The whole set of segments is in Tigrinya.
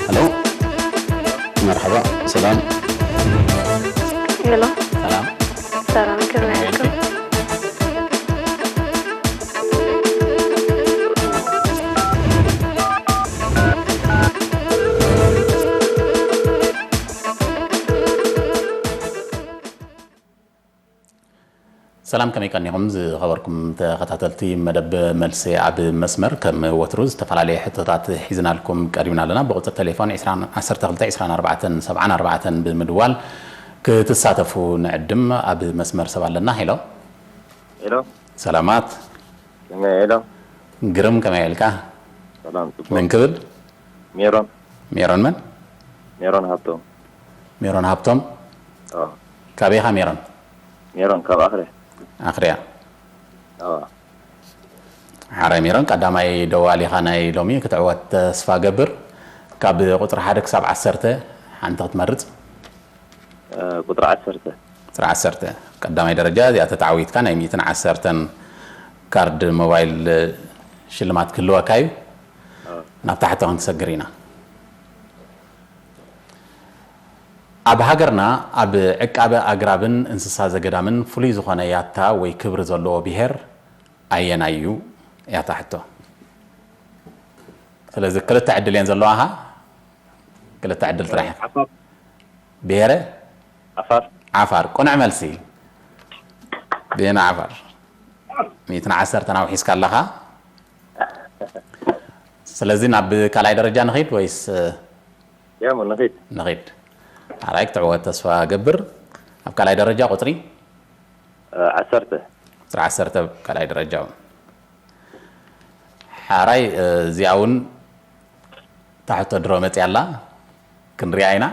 ሄሎ፣ መርሓባ፣ ሰላም። ሄሎ፣ ሰላም። ሰላም፣ ከመይ ሓልኩም? ሰላም፣ ከመይ ቀኒኹም ዝኸበርኩም ተኸታተልቲ መደብ መልሲ ኣብ መስመር? ከም ወትሩ ዝተፈላለየ ሕቶታት ሒዝናልኩም ቀሪብና ኣለና። ብቁፅሪ ቴሌፎን ዕስራን ዓሰርተ ክልተ ዕስራን ኣርባዕተን ሰብዓን ኣርባዕተን ብምድዋል ክትሳተፉ ንዕድም። ኣብ መስመር ሰብ ኣለና። ሄሎ፣ ሄሎ፣ ሰላማት። ከመይ ሄሎ፣ ግርም፣ ከመይ ኢልካ? ሰላም፣ ጽቡቕ። መን ክብል? ሜሮን፣ ሜሮን መን? ሜሮን ሃብቶም። ሜሮን ሃብቶም። ኣዎ፣ ካበይ ኢኻ ሜሮን? ሜሮን ካብ ኣኽርያ። ኣኽርያ። ኣዎ፣ ሓራይ ሜሮን፣ ቀዳማይ ደዋሊኻ ናይ ሎሚ ክትዕወት ተስፋ ገብር። ካብ ቁፅሪ ሓደ ክሳብ ዓሰርተ ሓንቲ ክትመርፅ። እ፣ ቁፅሪ ዓሰርተ። ቁፅሪ ዓሰርተ፣ ቀዳማይ ደረጃ እዚኣ ተተዓዊትካ ናይ ሚእትን ዓሰርተን ካርድ ሞባይል ሽልማት ክህልወካ እዩ። ናብታ ሕቶ ክንሰግር ኢና። ኣብ ሃገርና ኣብ ዕቃበ ኣግራብን እንስሳ ዘገዳምን ፍሉይ ዝኾነ ያታ ወይ ክብሪ ዘለዎ ብሄር ኣየናይ እዩ? ያታ ሕቶ። ስለዚ ክልተ ዕድል እየን ዘለዋኻ፣ ክልተ ዕድል ጥራሕ። ዓፋር። ብሄረ ዓፋር። ዓፋር። ቅኑዕ መልሲ። ብሄና ዓፋር። ሚእትን ዓሰርተን ኣውሒስካ ኣለኻ። ስለዚ ናብ ካልኣይ ደረጃ ንኺድ ወይስ? ያሞ ንኺድ። ንኺድ። ኣራይ ክትዕወት ተስፋ ገብር። ኣብ ካልኣይ ደረጃ ቁፅሪ? እ፣ ዓሰርተ። ቁፅሪ ዓሰርተ ኣብ ካልኣይ ደረጃ። ሓራይ፣ እ፣ እዚኣ እውን ታሕቶ ድሮ መፅያ ኣላ። ክንሪኣ ኢና።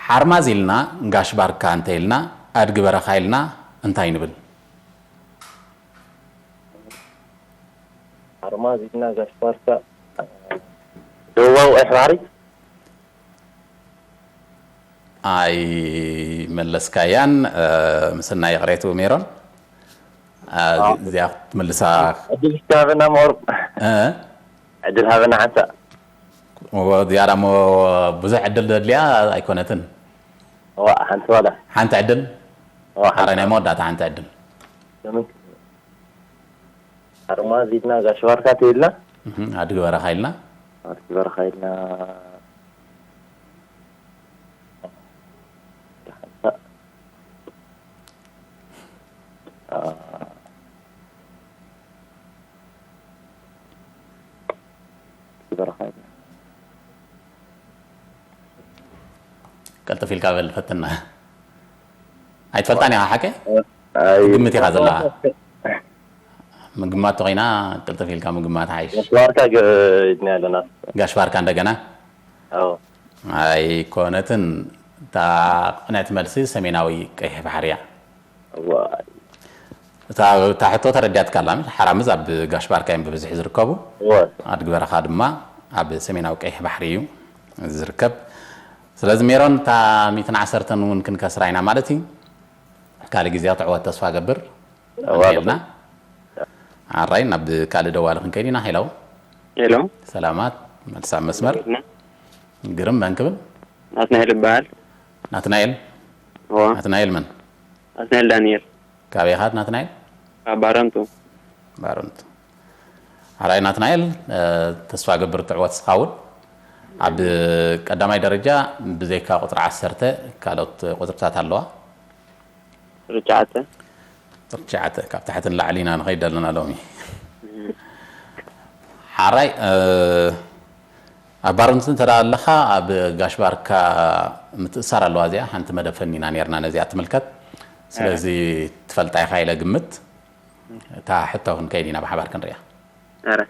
ሓርማዝ ኢልና ጋሽ ባርካ እንተ ኢልና ኣድጊ በረኻ ኢልና እንታይ ንብል? ሓርማዝ ኢልና ጋሽ ባርካ ደዋው ቀይሕ ባሕሪ። ኣይመለስካያን፣ እ፣ ምስናይ ይቕሬቱ ሜሮን። እ፣ እዚኣ ክትምልሳ። ዕድል እስኪ ሃበና ምቑር። እ? ዕድል ሃበና ሓንሳ። እዚኣ ሞ ብዙሕ ዕድል ዘድልያ ኣይኮነትን። ዋ፣ ሓንቲ ዋላ። ሓንቲ ዕድል? ዋ፣ ሓንቲ። ሓራይ ናይ መወዳእታ ሓንቲ ዕድል። ለምን? ሓርማዝ ኢልና ጋሽ ባርካ ተይልና? እህ፣ ኣድጊ በረኻ ኢልና? ኣድጊ በረኻ ኢልና። አ፣ ኣድጊ በረኻ ኢልና። ቀልጥፍ ኢልካ በል ፈትና። ኣይትፈልጣን ኢኻ ሓቀ? ኣይ፣ ትግምት ኢኻ ዘለኻ። ምግማት ተኾይና ቅልጥፍ ኢልካ ምግማት ሓይሽ። ጋሽ ባርካ ገ-፣ ኢልና ኣለና። ጋሽ ባርካ እንደገና? ኣዎ። ኣይኮነትን። እታ ቅንዕቲ መልሲ ሰሜናዊ ቀይሕ ባሕሪ እያ። ዋይ። እታ፣ እታ ሕቶ ተረዲኣትካ ኣላ። ሓራምዝ ኣብ ጋሽ ባርካ እዮም ብብዝሒ ዝርከቡ። እወ። ኣድጊ በረኻ ድማ ኣብ ሰሜናዊ ቀይሕ ባሕሪ እዩ ዝርከብ። ስለዚ ሜሮን፣ እታ ሚእትን ዓሰርተን እውን ክንከስራ ኢና ማለት እዩ። ካልእ ግዜ ክትዕወት ተስፋ ገብር። እወ። ልና። ኣራይ፣ ናብ ካልእ ደዋሊ ክንከይድ ኢና። ሄሎ። ሄሎ። ሰላማት፣ መልሲ ኣብ መስመር። ና-፣ ግርም፣ መን ክብል? ናትናኤል ይበሃል። ናትናኤል? እወ። ናትናኤል መን? ናትናኤል ዳንኤል። ካበይ ኢኻ ናትናኤል? ካብ ባረንቱ። ባረንቱ። ኣራይ ናትናኤል፣ እ፣ ተስፋ ገብር ትዕወት እስኻ እውን። ኣብ ቀዳማይ ደረጃ ብዘይካ ቁፅሪ ዓሰርተ ካልኦት ቁፅርታት ኣለዋ። ርጫዓተ። ቁፅሪ ትሽዓተ፣ ካብ ታሕቲ ንላዕሊ ኢና ንኸይድ ኣለና ሎሚ። ሓራይ፣ እ፣ ኣብ ባረንቱ እንተ ደኣ ኣለኻ፣ ኣብ ጋሽ ባርካ ምትእሳር ኣለዋ እዚኣ። ሓንቲ መደብ ፈኒና ነርና ነዚኣ ትምልከት። ስለዚ ትፈልጣ ኢኻ ኢለ ግምት። እታ ሕቶ ክንከይድ ኢና ብሓባር ክንሪኣ። ኣረ።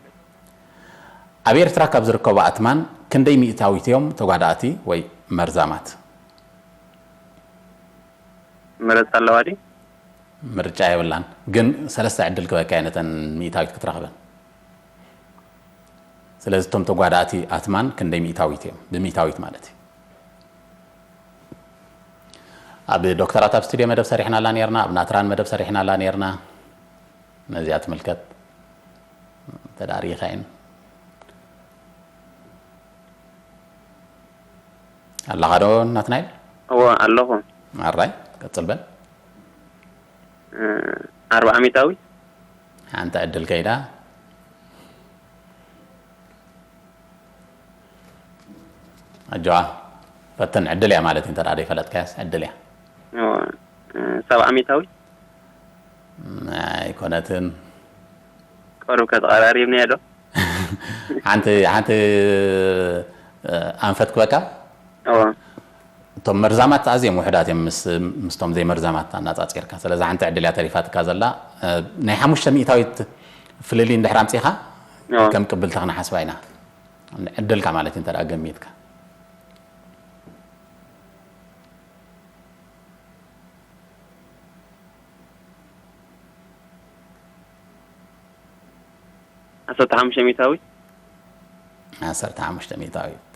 ኣብ ኤርትራ ካብ ዝርከቡ ኣትማን ክንደይ ሚእታዊት እዮም ተጓዳእቲ ወይ መርዛማት? ምረጽ ኣለዋ ድዩ? ምርጫ የብላን፣ ግን ሰለስተ ዕድል ክበካ እየ ነተን ሚእታዊት ክትረኽበን። ስለዚ እቶም ተጓዳእቲ ኣትማን ክንደይ ሚእታዊት እዮም? ብሚእታዊት ማለት እዩ። ኣብ ዶክተራት ኣብ ስቱድዮ መደብ ሰሪሕናላ ነርና፣ ኣብ ናትራን መደብ ሰሪሕናላ ነርና። ነዚኣ ትምልከት ተዳሪኻ እየን። ኣለኻ ዶ ናትናኤል? እዎ ኣለኹ። ኣራይ ቀጽል በል። ኣርባዓ ሚታዊት። ሓንቲ ዕድል ከይዳ። ኣጆዋ ፈትን፣ ዕድል እያ ማለት እዩ። እንተ ደኣ ዘይፈለጥካያስ ዕድል እያ። እዎ፣ ሰብዓ ሚታዊት። ኣይኮነትን። ቀሩብ ከተቐራሪብናዮ ዶ? ሓንቲ ሓንቲ ኣንፈት ክበካ። እዎ። እቶም መርዛማት ኣዝዮም ውሕዳት እዮም ምስ ምስቶም ዘይመርዛማት ኣናጻጺርካ። ስለዚ ሓንቲ ዕድል እያ ተሪፋትካ ዘላ። ናይ ሓሙሽተ ሚእታዊት ፍልልይ እንድሕር ኣምጺኻ እዎ። ከም ቅብልቲ ክንሓስባ ኢና። ዕድልካ ማለት እዩ እንተ ደኣ ገሚትካ። ዓሰርተ ሓሙሽተ ሚእታዊት። ዓሰርተ ሓሙሽተ ሚእታዊት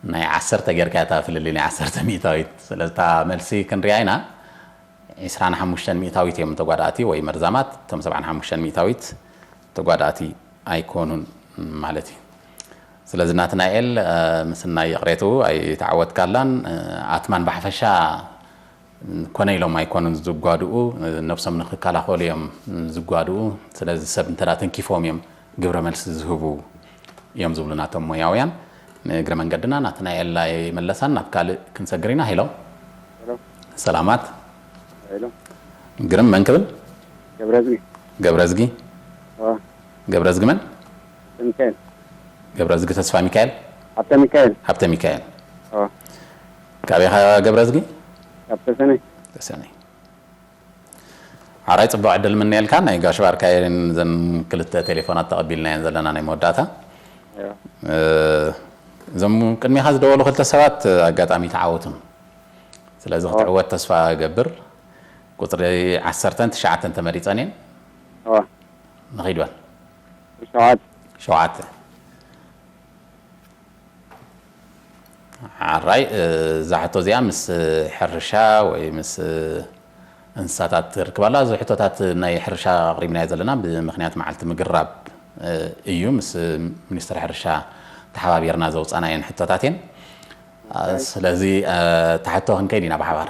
ናይ ዓሰርተ ጌርካ እታ ፍልልይ ናይ ዓሰርተ ሚእታዊት። ስለዚ እታ መልሲ ክንሪኣ ኢና። ዒስራን ሓሙሽተን ሚእታዊት እዮም ተጓዳእቲ ወይ መርዛማት፣ እቶም ሰብዓን ሓሙሽተን ሚእታዊት ተጓዳእቲ ኣይኮኑን ማለት እዩ። ስለዚ ናትናኤል ምስናይ ይቕሬቱ ኣይተዓወትካላን። ኣትማን ብሓፈሻ ኮነ ኢሎም ኣይኮኑን ዝጓድኡ፣ ነብሶም ንክከላኸሉ እዮም ዝጓድኡ። ስለዚ ሰብ እንተ ተንኪፎም እዮም ግብረ መልሲ ዝህቡ እዮም ዝብሉ ናቶም ሞያውያን። ንእግረ መንገድና ናትናኤል ኣይመለሳን፣ ናብ ካልእ ክንሰግር ኢና። ሄሎ፣ ሰላማት። ግርም፣ መን ክብል? ገብረዝጊ። ገብረዝጊ መን? ገብረዝጊ ተስፋ ሚካኤል። ሃብተ ሚካኤል። ካበይ ኢኻ ገብረዝጊ? ተሰነይ። ሓራይ ጽቡቕ ዕድል ምነየልካ። ናይ ጋሽ ባርካ እየን ዘን ክልተ ቴሌፎናት ተቐቢልናየን ዘለና ናይ መወዳእታ። እዞም ቅድሚኻ ዝደወሉ ክልተ ሰባት ኣጋጣሚ ተዓወቱን። ስለዚ ክትዕወት ተስፋ እገብር። ቁጽሪ ዓሰርተን ትሽዓተን ተመሪጸን እየን። ንኺድ በል። ሸውዓተ። ሓራይ እዛ ሕቶ እዚኣ ምስ ሕርሻ ወይ ምስ እንስሳታት ትርክብ ኣላ። እዚ ሕቶታት ናይ ሕርሻ ኣቕሪብናዮ ዘለና ብምኽንያት መዓልቲ ምግራብ እዩ። ምስ ሚኒስትሪ ሕርሻ ተሓባቢርና ዘውፃናየን ሕቶታት እየን። ስለዚ እታ ሕቶ ክንከይድ ኢና ብሓባር።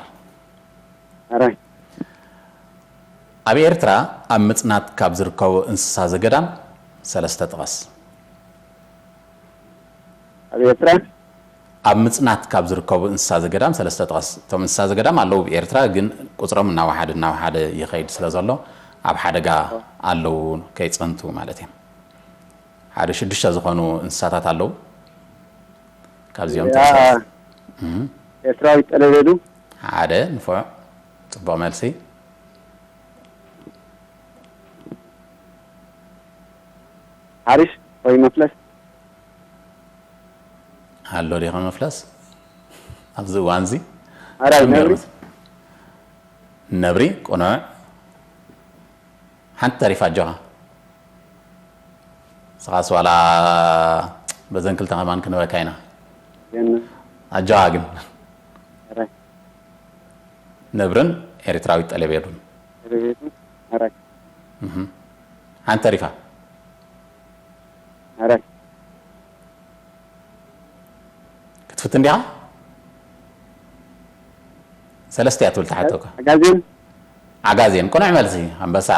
ኣብ ኤርትራ ኣብ ምጽናት ካብ ዝርከቡ እንስሳ ዘገዳም ሰለስተ ጥቐስ። ኣብ ኤርትራ ኣብ ምጽናት ካብ ዝርከቡ እንስሳ ዘገዳም ሰለስተ ጥቐስ። እቶም እንስሳ ዘገዳም ኣለዉ ብኤርትራ፣ ግን ቁጽሮም እናወሓደ እናወሓደ ይኸይድ ስለ ዘሎ ኣብ ሓደጋ ኣለዉ ከይጸንቱ ማለት እዮም። ሓደ ሽዱሽተ ዝኾኑ እንስሳታት ኣለዉ። ካብዚኦም ኤርትራዊት ጠለቤዱ ሓደ ንፉዕ ጽቡቕ መልሲ። ሓሪሽ ወይ መፍለስ ኣሎ ዲኻ መፍለስ ኣብዚ እዋን እዚ ኣራይ ነብሪ ነብሪ ቅኑዕ። ሓንቲ ተሪፋ ኣጆኻ። ስኻስ ዋላ በዘን ክልተ ከማን ክንበካ ኢና። ኣጆኻ ግን ኣራይ ነብርን ኤርትራዊት ጠለቤዱን ጠለቤዱ ኣራይ ሓንቲ ተሪፋ ኣራይ ክትፍትን ዲኻ? ሰለስተ እያ ትብል ትሓተካ። ዓጋዜን ዓጋዜን ቅኑዕ መልሲ ኣንበሳ።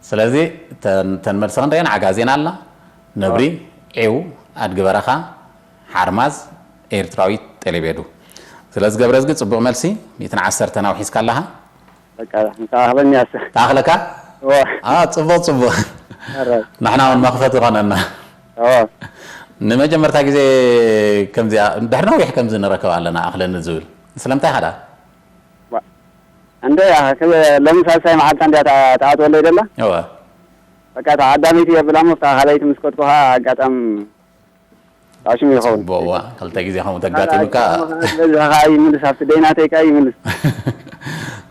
ስለዚ ተን ተን መልሲ ክንሪአን ዓጋዜን ኣላ፣ ነብሪ፣ ዒው፣ ኣድጊ በረኻ፣ ሓርማዝ፣ ኤርትራዊት፣ ጤሌቤዱ። ስለዚ ገብረዝጊ ጽቡቕ መልሲ፣ ሚእትን ዓሰርተን ኣውሒስካ ኣለኻ። በቃ እንታ ኣኽለኒ ኣሰ ተኣኽለካ? ዋ ኣ ጽቡቕ ጽቡቕ። ኧረ ንሕና እውን መኽፈቲ ይኾነና። ዋ ንመጀመርታ ግዜ ከምዚኣ ድሕሪ ነዊሕ ከምዚ ንረከብ ኣለና ኣኽለኒ ዝብል ስለምንታይ ሓዳ እንደ ያ ከ ለምሳሌ ሳይ መዓልታ እንዲያ ተኣትወለይ ደላ እወ በቃ ተዓዳሚት እየ ብላ ሞ ኣብታ ካልኣይቲ ምስ ከድኩ ከዓ ኣጋጣሚ ጣሽም ይኸውን ቦዋ ክልተ ግዜ ከምኡ ተጋጢሙካ በዛ ከዓ ይምልስ ኣብቲ ደይናተይ ከዓ ይምልስ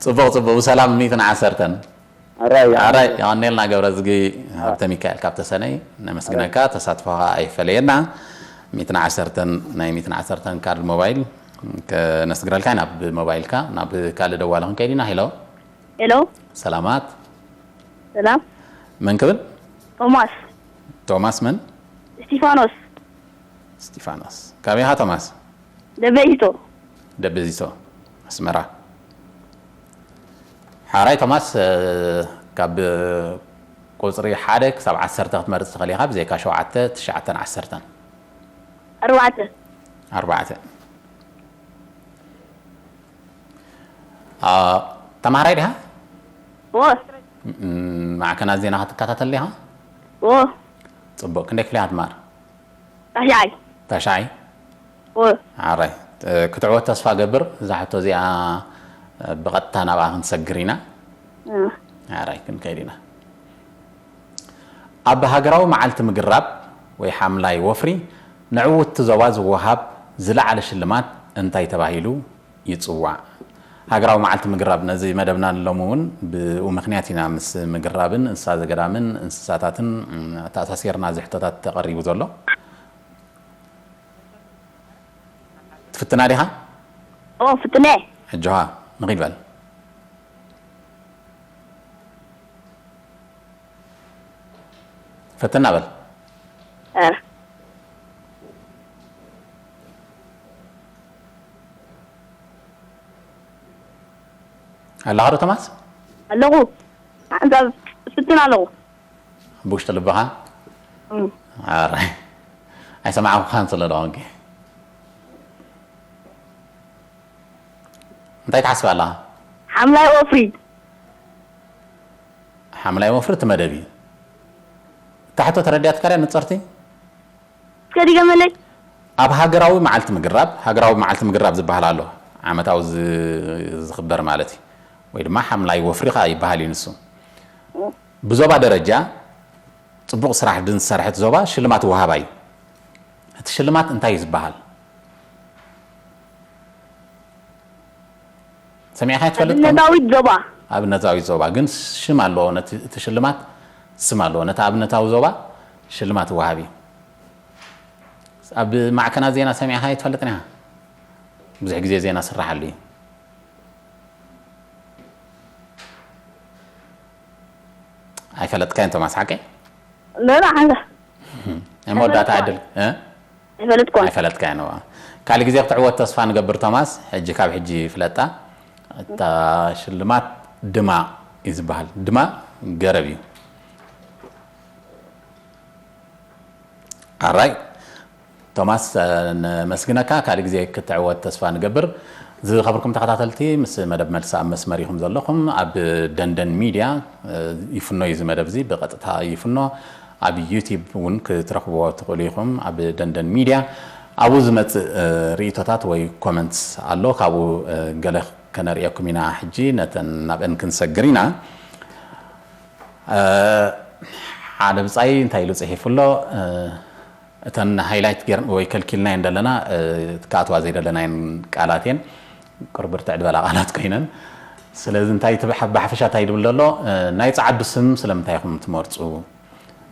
ጽቡቕ ጽቡቕ ብሰላም ሚእትን ዓሰርተን ኣራይ ኣራይ የቐኔልና ገብረዝጊ ሃብተ ሚካኤል ካብ ተሰነይ ነመስግነካ። ተሳትፎኻ ኣይፈለየና። ሚእትን ዓሰርተን ናይ ሚእትን ዓሰርተን ካርድ ሞባይል ከነስግረልካ ኢና ብሞባይልካ። ናብ ካልእ ደዋሊ ክንከይድ ኢና። ሄሎ፣ ሄሎ፣ ሰላማት። ሰላም። መን ክብል? ቶማስ። ቶማስ መን? እስጢፋኖስ። እስጢፋኖስ። ካበይ ኢኻ ቶማስ? ደበይቶ። ደበዚቶ፣ ኣስመራ። ሓራይ ቶማስ፣ እ፣ ካብ ቁጽሪ ሓደ ክሳብ ዓሰርተ ክትመርጽ ትኽእል ኢኻ፣ ብዘይካ ሸውዓተ፣ ትሽዓተን ዓሰርተን። ኣርባዕተ። ኣርባዕተ። አ፣ ተማሃራይ ዲኻ? ዎ። ም፣ ማዕከናት ዜና ክትከታተል ዲኻ? ዎ። ጽቡቕ። ክንደይ ክፍሊ ኢኻ ትማር? ታሽዓይ። ታሽዓይ? ዎ። ኣራይ። እ፣ ክትዕወት ተስፋ ገብር። እዛ ሕቶ እዚኣ፣ እ፣ ብቐጥታ ናብኣ ክንሰግር ኢና። እ። ኣራይ፣ ክንከይድ ኢና። ኣብ ሃገራዊ መዓልቲ ምግራብ ወይ ሓምላይ ወፍሪ ንዕውትቲ ዞባ ዝወሃብ ዝለዓለ ሽልማት እንታይ ተባሂሉ ይጽዋዕ? ሃገራዊ መዓልቲ ምግራብ፣ ነዚ መደብና ሎሚ እውን ብኡ ምኽንያት ኢና ምስ ምግራብን እንስሳ ዘገዳምን እንስሳታትን፣ ም፣ ተኣሳሲርና እዚ ሕቶታት ተቐሪቡ ዘሎ። ትፍትና ዲኻ? ኦ፣ ፍትነ። ሕጆኻ ንኺድ በል። ፈትና በል። እ። ኣለኻ ዶ ቶማስ? ኣለኹ። ሓንሳብ ፍትን ኣለኹ። ብውሽጢ ልብኻ? እም። ኣራይ። ኣይሰማዕኩኻን ስለ ዝኾንኪ። እንታይ ትሓስብ ኣለኻ? ሓምላይ ወፍሪ። ሓምላይ ወፍሪ እቲ መደብ እዩ። እታ ሕቶ ተረዲኣትካ ድያ ንጽርቲ? እስከ ድገመለይ። ኣብ ሃገራዊ መዓልቲ ምግራብ፣ ሃገራዊ መዓልቲ ምግራብ ዝበሃል ኣሎ፣ ዓመታዊ ዝ-፣ ዝኽበር ማለት እዩ። ወይ ድማ ሓምላይ ወፍሪ ኸኣ ይበሃል እዩ ንሱ። ብዞባ ደረጃ ጽቡቕ ስራሕ ድዝሰርሐት ዞባ ሽልማት ወሃባ እዩ። እቲ ሽልማት እንታይ እዩ ዝበሃል? ሰሚዕኻ ትፈልጥ? ኣብነታዊት ዞባ። ኣብነታዊት ዞባ ግን ሽም ኣለዎ። ነቲ፣ እቲ ሽልማት ስም ኣለዎ። ነቲ ኣብነታዊ ዞባ ሽልማት ወሃቢ። ኣብ ማዕከናት ዜና ሰሚዕኻ ትፈልጥ ዲኻ? ብዙሕ ግዜ ዜና ስራሓሉ እዩ። ኣይፈለጥካዮን ቶማስ፣ ሓቀይ? ኖራ ሓንሳ። ናይ መወዳእታ ዕድል፣ እ? ኣይፈለጥኳን። ኣይፈለጥካዮን፣ እዋ። ካልእ ግዜ ክትዕወት ተስፋ ንገብር ቶማስ። ሕጂ፣ ካብ ሕጂ ፍለጣ። እታ ሽልማት ድማ እዩ ዝበሃል። ድማ ገረብ እዩ። ኣራይ ቶማስ፣ እ፣ ነመስግነካ። ካልእ ግዜ ክትዕወት ተስፋ ንገብር። ዝኸብርኩም ተኸታተልቲ፣ ምስ መደብ መልሲ ኣብ መስመር ኢኹም ዘለኹም። ኣብ ደንደን ሚድያ፣ እ፣ ይፍኖ እዩ እዚ መደብ እዚ፣ ብቐጥታ ይፍኖ። ኣብ ዩቲዩብ እውን ክትረኽብዎ ትኽእሉ ኢኹም፣ ኣብ ደንደን ሚድያ። ኣብኡ ዝመጽእ፣ እ፣ ርእይቶታት ወይ ኮመንትስ ኣሎ፣ ካብኡ፣ እ፣ ገለ ከነርእየኩም ኢና። ሕጂ ነተን፣ ናብአን ክንሰግር ኢና። እ፣ ሓደ ብጻይ እንታይ ኢሉ ጽሒፉ ኣሎ? እ፣ እተን ሃይላይት ጌር ወይ ከልኪልናየን ዘለና፣ እ፣ ክኣትዋ ዘይደለናየን ቃላት እየን። ቁርብር ትዕድ በላ ቃላት ኮይነን። ስለዚ እንታይ እቲ ብሓ-፣ ብሓፈሻ እንታይ ይብል ዘሎ? እ፣ ናይ ጸዓዱ ስም ስለምንታይ ኢኹም ትመርጹ?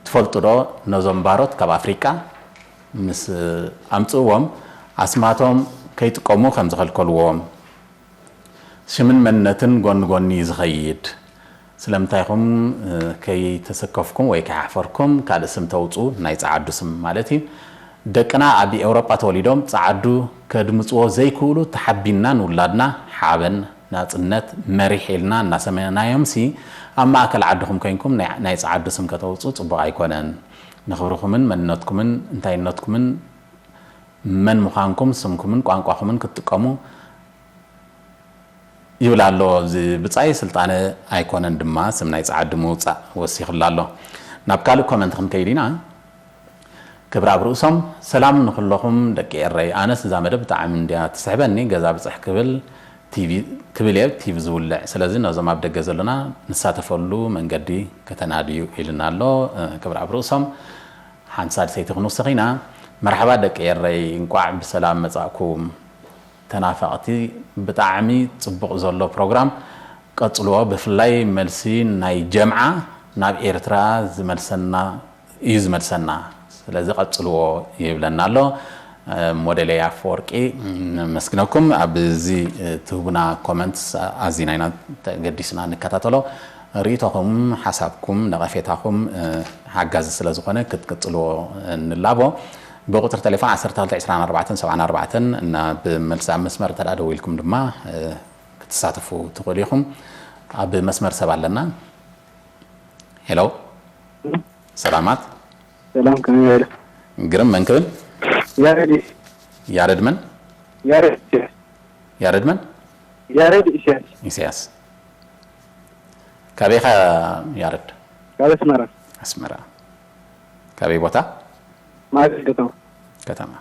ትፈልጡ ዶ? ነዞም ባሮት ካብ ኣፍሪቃ ምስ ኣምጽእዎም ኣስማቶም ከይጥቀሙ ከም ዝኸልከልዎም፣ ሽምን መንነትን ጎኒ ጎኒ እዩ ዝኸይድ። ስለምንታይ ኢኹም፣ እ፣ ከይተሰከፍኩም ወይ ከይሓፈርኩም ካልእ ስም ተውጽኡ፣ ናይ ጸዓዱ ስም ማለት እዩ። ደቅና ኣብ ኤውሮጳ ተወሊዶም ጸዓዱ ከድምጽዎ ዘይክእሉ፣ ተሓቢንና ንውላድና ሓበን ናጽነት መሪሕ ኢልና እናሰመናዮምሲ፣ ኣብ ማእከል ዓድኹም ኮይንኩም ናይ፣ ናይ ጸዓዱ ስም ከተውጽኡ ጽቡቕ ኣይኮነን። ንኽብርኹምን መንነትኩምን እንታይነትኩምን መን ምዃንኩም ስምኩምን ቋንቋኹምን ክትጥቀሙ ይብል ኣሎ። እዚ ብጻይ ስልጣነ ኣይኮነን ድማ ስም ናይ ጸዓዱ ምውጻእ ወሲኹላ ኣሎ። ናብ ካልእ ኮመንት ክንከይድ ኢና። ክብሪ ኣብ ርእሶም፣ ሰላም ንኹለኹም ደቂ ኤረይ። ኣነስ እዛ መደብ ብጣዕሚ እንድያ ትስሕበኒ፣ ገዛ ብጽሕ ክብል ቲቪ፣ ክብል እየ ቲቪ ዝውልዕ። ስለዚ ነዞም ኣብ ደገ ዘለና ንሳተፈሉ መንገዲ ከተናድዩ ኢልና ኣሎ። እ፣ ክብሪ ኣብ ርእሶም። ሓንቲ ሳልሰይቲ ክንውስኽ ኢና። መርሓባ ደቂ ኤረይ፣ እንቋዕ ብሰላም መጻእኩም። ተናፈቕቲ፣ ብጣዕሚ ጽቡቕ ዘሎ ፕሮግራም፣ ቀጽልዎ። ብፍላይ መልሲ ናይ ጀምዓ ናብ ኤርትራ ዝመልሰና እዩ ዝመልሰና። ስለዚ ቀጽልዎ ይብለና ኣሎ። ሞዴለይ ኣፈወርቂ፣ ነመስግነኩም። ኣብዚ ትህቡና ኮመንትስ ኣዚና ኢና ተገዲስና ንከታተሎ። ርእይቶኹም፣ ሓሳብኩም፣ ነቐፌታኹም ሓጋዚ ስለ ዝኾነ ክትቅጽልዎ ንላቦ። ብቁጽሪ ቴሌፎን ዓሰርተ ክልተ ዕስራን ኣርባዕተን ሰብዓን ኣርባዕተን እና ብመልሲ ኣብ መስመር እንተ ደኣ ደዊልኩም ድማ ክትሳተፉ ትኽእሉ ኢኹም። ኣብ መስመር ሰብ ኣለና። ሄሎ፣ ሰላማት። ሰላም፣ ከመይ በለ? ግርም፣ መን ክብል? ያሬድ። ያረድ መን? ያሬድ ኢሳያስ። ያረድ መን? ያሬድ ኢሳያስ። ኢሳያስ። ካበይኻ ያረድ? ካብ ኣስመራ። ኣስመራ። ካበይ ቦታ? ማእከል ከተማ። ከተማ።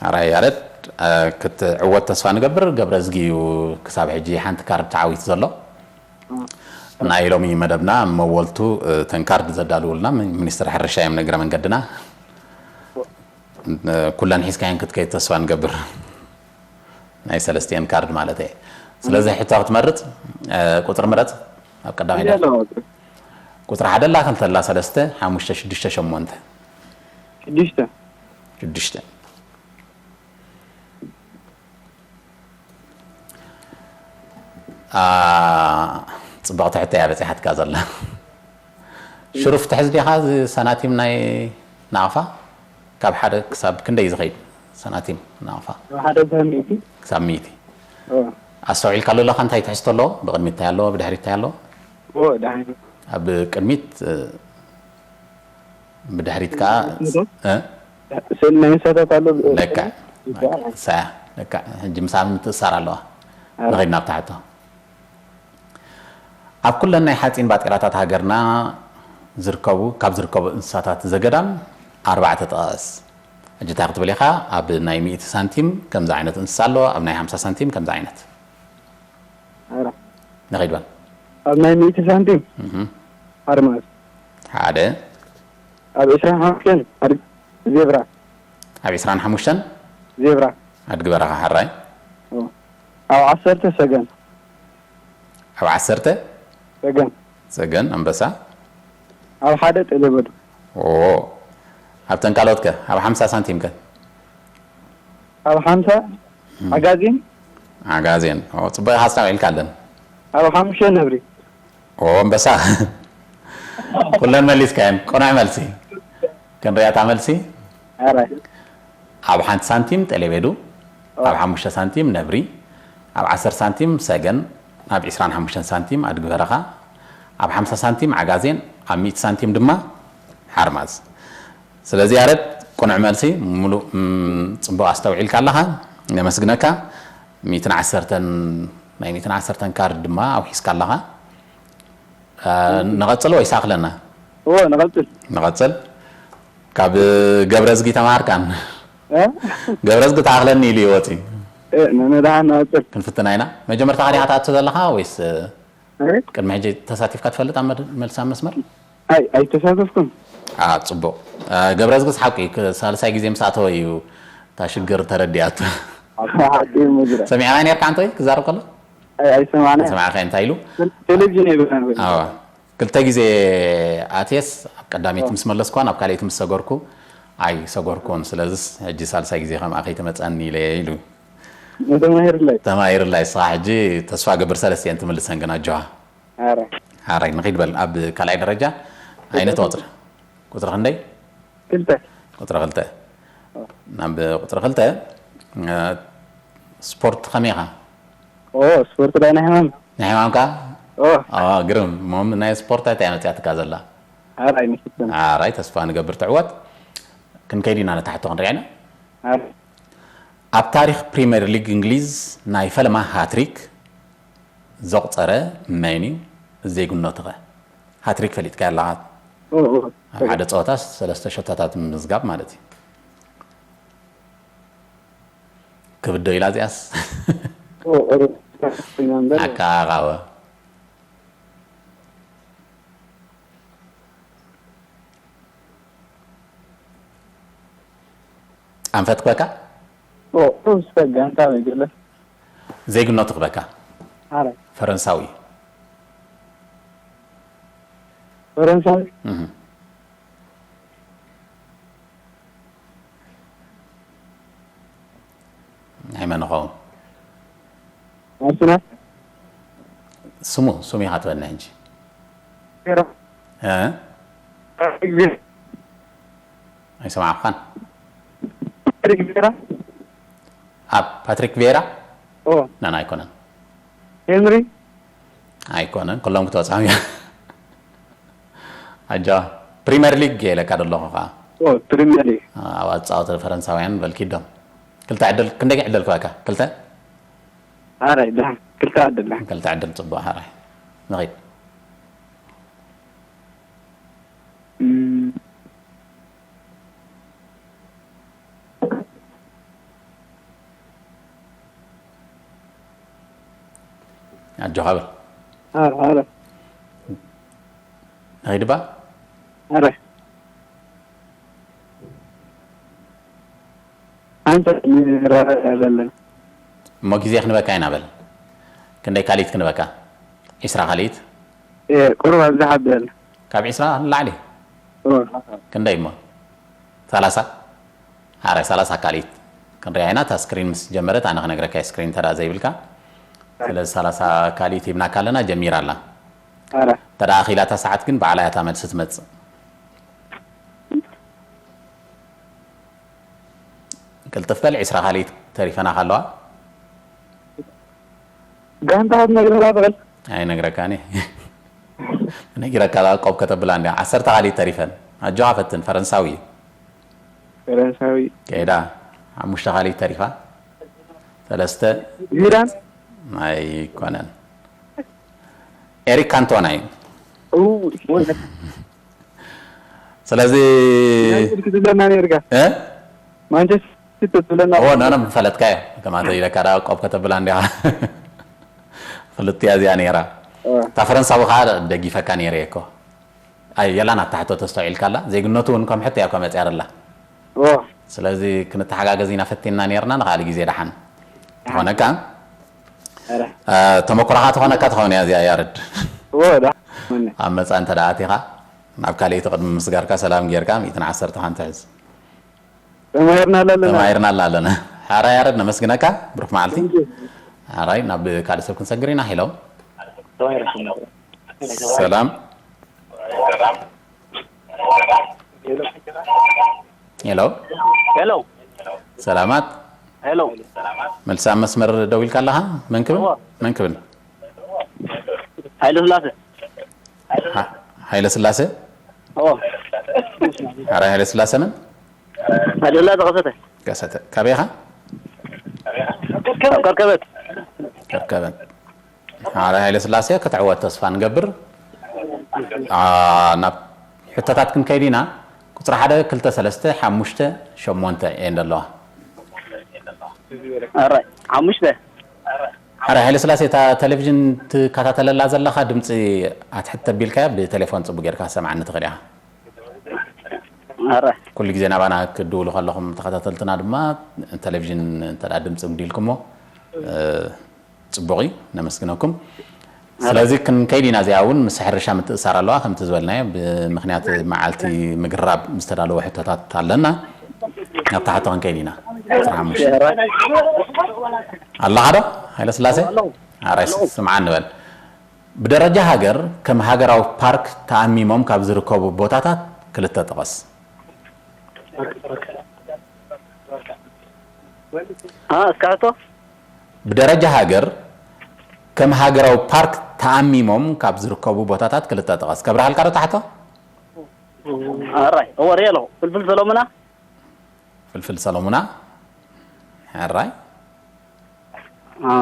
ኣራይ ያረድ፣ ክትዕወት ተስፋ ንገብር። ገብረ እዝጊ እዩ ክሳብ ሕጂ ሓንቲ ካርድ ተዓዊቱ ዘሎ። ናይ ሎሚ መደብና መወልቱ እተን ካርድ ዘዳልውልና ሚኒስትር ሕርሻ እዮም። ንእግረ መንገድና ኩለን ሒዝካየን ክትከይድ ተስፋ ንገብር። ናይ ሰለስቲኤን ካርድ ማለት እየ። ስለዚ ሕቶ ክትመርጽ ቁጽሪ ምረጽ። ኣብ ቀዳማይ ደርፊ ቁጽሪ ሓደ ኣላ፣ ክልተ ኣላ፣ ሰለስተ፣ ሓሙሽተ፣ ሽዱሽተ፣ ሸሞንተ። ሽዱሽተ። ሽዱሽተ። ጽብቕቲ ሕቶ እያ በጺሓትካ ዘላ። ሽሩፍ ትሕዝ ዲኻ? እዚ ሳናቲም ናይ ናቕፋ ካብ ሓደ ክሳብ ክንደይ እዩ ዝኸይድ? ሳናቲም ናቕፋ ካብ ሓደ ክሳብ ሚእቲ። ክሳብ ሚእቲ። ኣስተውዒልካሉ ኣለኻ እንታይ ትሕዝቶ ኣለዎ? ብቕድሚት እንታይ ኣለዎ? ብድሕሪት እንታይ ኣለዎ? ኣብ ቅድሚት፣ ብድሕሪት ከዓ ስእሊ ናይ እንስሳታት ኣሎ። ለካ ሳያ ለካ ሕጂ ምሳብ ምትእሳር ኣለዋ። ንኸይድ ናብታ ሕቶ። ኣብ ኩለን ናይ ሓፂን ባጤራታት ሃገርና ዝርከቡ ካብ ዝርከቡ እንስሳታት ዘገዳም ኣርባዕተ ጥቀስ። ሕጂ እንታይ ክትብል ኢኻ? ኣብ ናይ ሚእቲ ሳንቲም ከምዚ ዓይነት እንስሳ ኣሎ፣ ኣብ ናይ ሓምሳ ሳንቲም ከምዚ ዓይነት። ኣረ ንኸይድ በል። ኣብ ናይ ሚእቲ ሳንቲም እህ፣ ሓርማዝ፣ ሓደ። ኣብ ዕስራን ሓሙሽተን ኣድጊ ዜብራ። ኣብ ዕስራን ሓሙሽተን ዜብራ። ኣድጊ በረኻ። ሕራይ። ኣብ ዓሰርተ ሰገን። ኣብ ዓሰርተ ሰገን። ሰገን ኣንበሳ። ኣብ ሓደ ጠለበዱ። ኦ ኣብተን ካልኦት ከ? ኣብ ሓምሳ ሳንቲም ከ? ኣብ ሓምሳ ዓጋዜን። ዓጋዜን። ኦ ጽቡቕ ኢኻ ኣስተውዒልካ ኣለን። ኣብ ሓሙሽተ ነብሪ። ኦ ኣንበሳ። ኩለን መሊስካየን። ቅኑዕ መልሲ። ክንሪኣ እታ መልሲ። ኣራይ። ኣብ ሓንቲ ሳንቲም ጠሌቤዱ፣ ኣብ ሓሙሽተ ሳንቲም ነብሪ፣ ኣብ ዓሰርተ ሳንቲም ሰገን፣ ኣብ ዕስራን ሓሙሽተን ሳንቲም ኣድጊ በረኻ፣ ኣብ ሓምሳ ሳንቲም ዓጋዜን፣ ኣብ ሚእቲ ሳንቲም ድማ ሓርማዝ። ስለዚ ያረድ ቅኑዕ መልሲ ምሉእ ጽቡቕ ኣስተውዒልካ ኣለኻ። ነመስግነካ። ሚእትን ዓሰርተን ናይ ሚእትን ዓሰርተን ካርድ ድማ ኣውሒስካ ኣለኻ። ንቐጽል ወይስ ኣኽለና? እዎ ንቐጽል። ንቐጽል። ካብ ገብረዝጊ ተማሃርካን? ገብረዝጊ ተኣኽለኒ ኢሉ ይወፂ። ንመድሓን ንቐጽል። ክንፍትና ኢና። መጀመርታ ዲኻ ትኣቱ ዘለኻ ወይስ ቅድሚ ሕጂ ተሳቲፍካ ትፈልጥ ኣብ መልሲ ኣብ መስመር? ኣይ ኣይተሳተፍኩን። ጽቡቕ። ገብረዝጊ ሓቂ ሳልሳይ ግዜ ምስ ኣተወ እዩ እታ ሽግር ተረዲኣቶ። ሰሚዕኻ ነርካ ኣንተ ክዛረብ ከሎ? ኣይሰማዕና። ሰማዕካ እንታይ ኢሉ? ቴሌቪዥን ይብልና። ክልተ ግዜ ኣትየስ ኣብ ቀዳመይቲ ምስ መለስኳን ኣብ ካልኣይቲ ምስ ሰገርኩ ኣይ ሰገርኩን። ስለዚስ ሕጂ ሳልሳይ ግዜ ከምኣ ከይትመፀኒ ኢለ ኢሉ። ተማሂርላይ። ተማሂርላይ እስኻ ሕጂ ተስፋ ገብር ሰለስቲኤን ትምልሰን ግን ኣጆኻ። ኣረ ሓራይ ንኺድ በል ኣብ ካልኣይ ደረጃ ኣይነት ቁፅሪ ቁፅሪ ክንደይ? ክልተ። ቁፅሪ ክልተ። ናብ ቁፅሪ ክልተ ስፖርት ከመይ ኢኻ? ኦ ስፖርት ዳይ ናይ ሕማም። ናይ ሕማምካ? ኦ ግርም። እሞ ናይ ስፖርት እንታይ መፅያትካ ዘላ? ኣራይ ንፍትን። ኣራይ ተስፋ ንገብር ትዕወት። ክንከይድ ኢና ነታ ሕቶ ክንሪኣ ኢና። ኣብ ታሪክ ፕሪምየር ሊግ እንግሊዝ ናይ ፈለማ ሃትሪክ ዘቑፀረ መን እዩ? ዜግነቱ ኸ? ሃትሪክ ፈሊጥካያ ኣለኻ? ኣብ ሓደ ፀወታ ሰለስተ ሸቶታት ምምዝጋብ ማለት እዩ። ክብዶ ኢላ እዚኣስ? ኣካባቃወ ኣንፈት ክበካ? ሩስ ጋንታ ወይ ገለ ዜግነቱ ክበካ? ኣረ ፈረንሳዊ። ፈረንሳዊ። እህ። ንኸውን። ኣርሰናል ስሙ ስሙ ኢኻ ትበልና ሕጂ። ቬራ እ? ፓትሪክ ቬራ ኣይሰማዕኳን። ፓትሪክ ቬራ ኣብ ፓትሪክ ቬራ ኦ ናን ኣይኮነን። ሄንሪ ኣይኮነን። ኩሎም ክትበጽሖም እያ። ኣጆ ፕሪምየር ሊግ ኢለካ ደለኹ ኸዓ። ኦ ፕሪምየር ሊግ ኣብ ኣጻወተ ፈረንሳውያን በልኪዶም። ክልተ ዕድል ክንደይ ዕድል ክበካ? ክልተ ኣራይ ደሓን ክልተ ዕድል ደሓን ክልተ ዕድል ጽቡቕ ሓራይ። ንኺድ። እም፣ ኣጆኻ በል። ኣረ ኣረ ንኺድ ባ ኣረ ኣንተ ንረዳዳ ዘለና እሞ ግዜ ክንበካ ኢና በል። ክንደይ ካልኢት ክንበካ? ዒስራ ካልኢት ቁሩብ ኣብዝሓ በል ካብ ዒስራ ንላዕሊ ክንደይ እሞ? ሰላሳ ኣረ ሰላሳ ካልኢት ክንሪኣ ኢና። እታ ስክሪን ምስ ጀመረት ኣነ ክነግረካ እየ፣ ስክሪን እንተ ደኣ ዘይብልካ። ስለዚ ሰላሳ ካልኢት ሂብናካ ኣለና፣ ጀሚራ ኣላ። ኣረ እንተ ደኣ ኣኺላ እታ ሰዓት ግን ባዕላ እያ እታ መልሲ ትመጽእ። ቅልጥፍ በል፣ ዒስራ ካልኢት ተሪፈናኻ ኣለዋ። ጋንታ ክትነግረና ትኽእል ኣይነግረካን እየ። ነጊረካ ደኣ ቆብ ከተብላ እንዲያ። ዓሰርተ ካልኢት ተሪፈን። ኣጆኻ ፈትን፣ ፈረንሳዊ እዩ። ፈረንሳዊ ከይዳ ሓሙሽተ ካልኢት ተሪፋ። ሰለስተ ዚዳን ኣይኮነን። ኤሪክ ካንቶና እዩ። እው ስለዚ ዩናይትድ ክትብለና ነርካ እ? ማንቸስተር ሲቲ ክትብለና ኦ፣ ኖ፣ ኖ፣ ምፈለጥካዮ። ከማተ ኢለካ ደኣ ቆብ ከተብላ እንዲኻ። ፍልጥያ እዚኣ ነይራ። ኦ። እታ ፈረንሳዊ ከዓ ደጊፈካ ነይረ እኮ። ኣይ፣ የላን ኣታ ሕቶ ተስተውዒልካላ። ዜግነቱ እውን ከም ሕቶ እያ እኮ መፅያ ደላ። ኦ ስለዚ ክንተሓጋገዝ ኢና ፈቲንና ነይርና፣ ንኻልእ ግዜ ደሓን። ተኾነካ? ኣረ እ፣ ተመኩሮኻ ተኾነካ ትኸውን እያ እዚኣ ያረድ። ኦ ዳ መነ ኣብ መጻ እንተ ደኣ ኣቲኻ፣ ናብ ካልኣይቲ ቅድሚ ምስጋርካ ሰላም ጌርካ ሚእትን ዓሰርተ ሓንቲ ሕዝ። ተማሂርና ኣለና ተማሂርናላ ኣለና። ሓራይ ያረድ ነመስግነካ፣ ብሩኽ መዓልቲ። ሓራይ ናብ ካልእ ሰብ ክንሰግር ኢና። ሄሎ። ሰላም። ሄሎ። ሄሎ ሰላማት። ሄሎ መልሲ ኣብ መስመር ደው ኢልካ ኣለኻ? መን ክብል? እዋ። መን ክብል? ሃይለ ስላሴ ሃ-፣ ሃይለ ስላሴ? እዎ ሓራይ ሃይለ ስላሴ መን? ሃይለ ስላሴ ከሰተ ከሰተ። ካበይ ኢኻ? ካብ ከርከበት ከርከበት። ሓራይ ሃይለ ስላሴ ክትዕወት ተስፋ ንገብር። ኣ፣ ናብ ሕቶታት ክንከይድ ኢና። ቁጽሪ ሓደ፣ ክልተ፣ ሰለስተ፣ ሓሙሽተ፣ ሸሞንተ እየን ዘለዋ። ኣራይ ሓሙሽተ ሓራይ ሃይለ ስላሴ፣ እታ ቴሌቪዥን ትከታተለላ ዘለኻ ድምፂ ኣትሕት ተቢልካያ ብቴሌፎን ጽቡቅ ጌርካ ሰምዓኒ ትኽእል ኢኻ። ኣራይ ኩሉ ግዜ ናባና ክትድውሉ ከለኹም ተኸታተልትና ድማ ቴሌቪዥን እንተ ደኣ ድምፂ ጉዲልኩሞ፣ እ፣ ጽቡቕ እዩ፣ ነመስግነኩም። ስለዚ ክንከይድ ኢና። እዚኣ እውን ምስ ሕርሻ ምትእሳር ኣለዋ፣ ከምቲ ዝበልናዮ ብምኽንያት መዓልቲ ምግራብ ዝተዳለወ ሕቶታት ኣለና። ናብታ ሕቶ ክንከይድ ኢና። ቁጽሪ ሓሙሽተ። ኣለኻ ዶ ሃይለ ስላሴ? ኣራይ ስምዓ ንበል። ብደረጃ ሃገር ከም ሃገራዊ ፓርክ ተኣሚሞም ካብ ዝርከቡ ቦታታት ክልተ ጥቐስ። አ እስከ ሕቶ ብደረጃ ሃገር ከም ሃገራዊ ፓርክ ተኣሚሞም ካብ ዝርከቡ ቦታታት ክልተ ጥቐስ። ከብርሃልካ ዶ ታሕቶ? ኣራይ እወ ሪኤ ኣለኹ ፍልፍል ሰሎሙና ፍልፍል ሰሎሙና። ሕራይ አ፣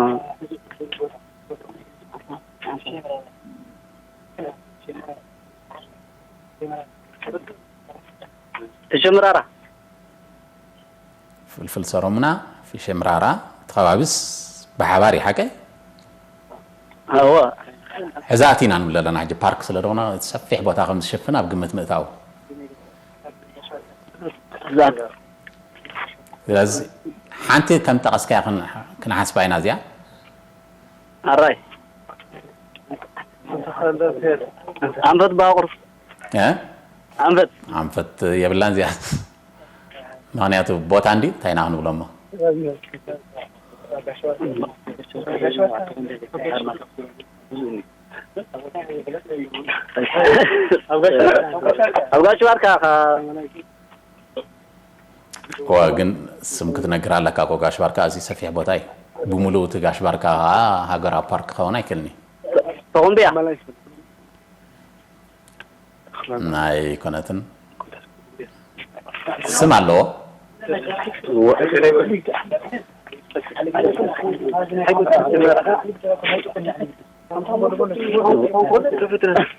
ፊሸ ምራራ ፍልፍል ሰሎሙና፣ ፊሸ ምራራ፣ እቲ ከባቢስ ብሓባር እዩ ሓቀይ? እወ ሕዛ ኣቲና ንብል ኣለና ሕጂ ፓርክ ስለ ዝኾነ ሰፊሕ ቦታ ከም ዝሽፍን ኣብ ግምት ምእታው። ዛት ስለዚ ሓንቲ ከም ጠቐስካያ ክን-፣ ክንሓስባ ኢና እዚኣ። ኣራይ ኣንፈት ባቁር እ? ኣንፈት ኣንፈት የብላን እዚኣ። ምኽንያቱ ቦታ እንዲ እንታይ ኢና ክንብሎ እሞ? ኣብ ጋሽ ባርካ ከ እዋ ግን ስም ክትነግር ኣለካ እኮ ጋሽ ባርካ ኣዝዩ ሰፊሕ ቦታ እዩ። ብምሉኡ እቲ ጋሽ ባርካ ከዓ ሃገራዊ ፓርክ ክኸውን ኣይክእልን እዩ። ተኾምብያ ናይ ኮነትን ስም ኣለዎ።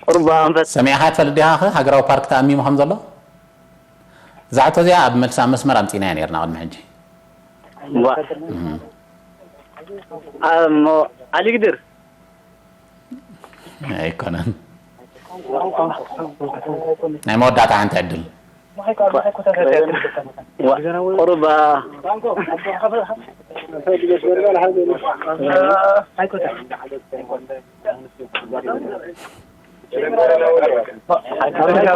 ቁርባ ኣንፈት ሰሚዕኻ ትፈልጥ ዲኻ ሃገራዊ ፓርክ ተኣሚሙ ከም ዘሎ? እዛ ሕቶ እዚኣ ኣብ መልሲ ኣብ መስመር ኣምፂእናያ ነርና ቅድሚ ሕጂ። እሞ ዓሊግድር ኣይኮነን። ናይ መወዳእታ ሓንቲ ዕድል። ቁርባ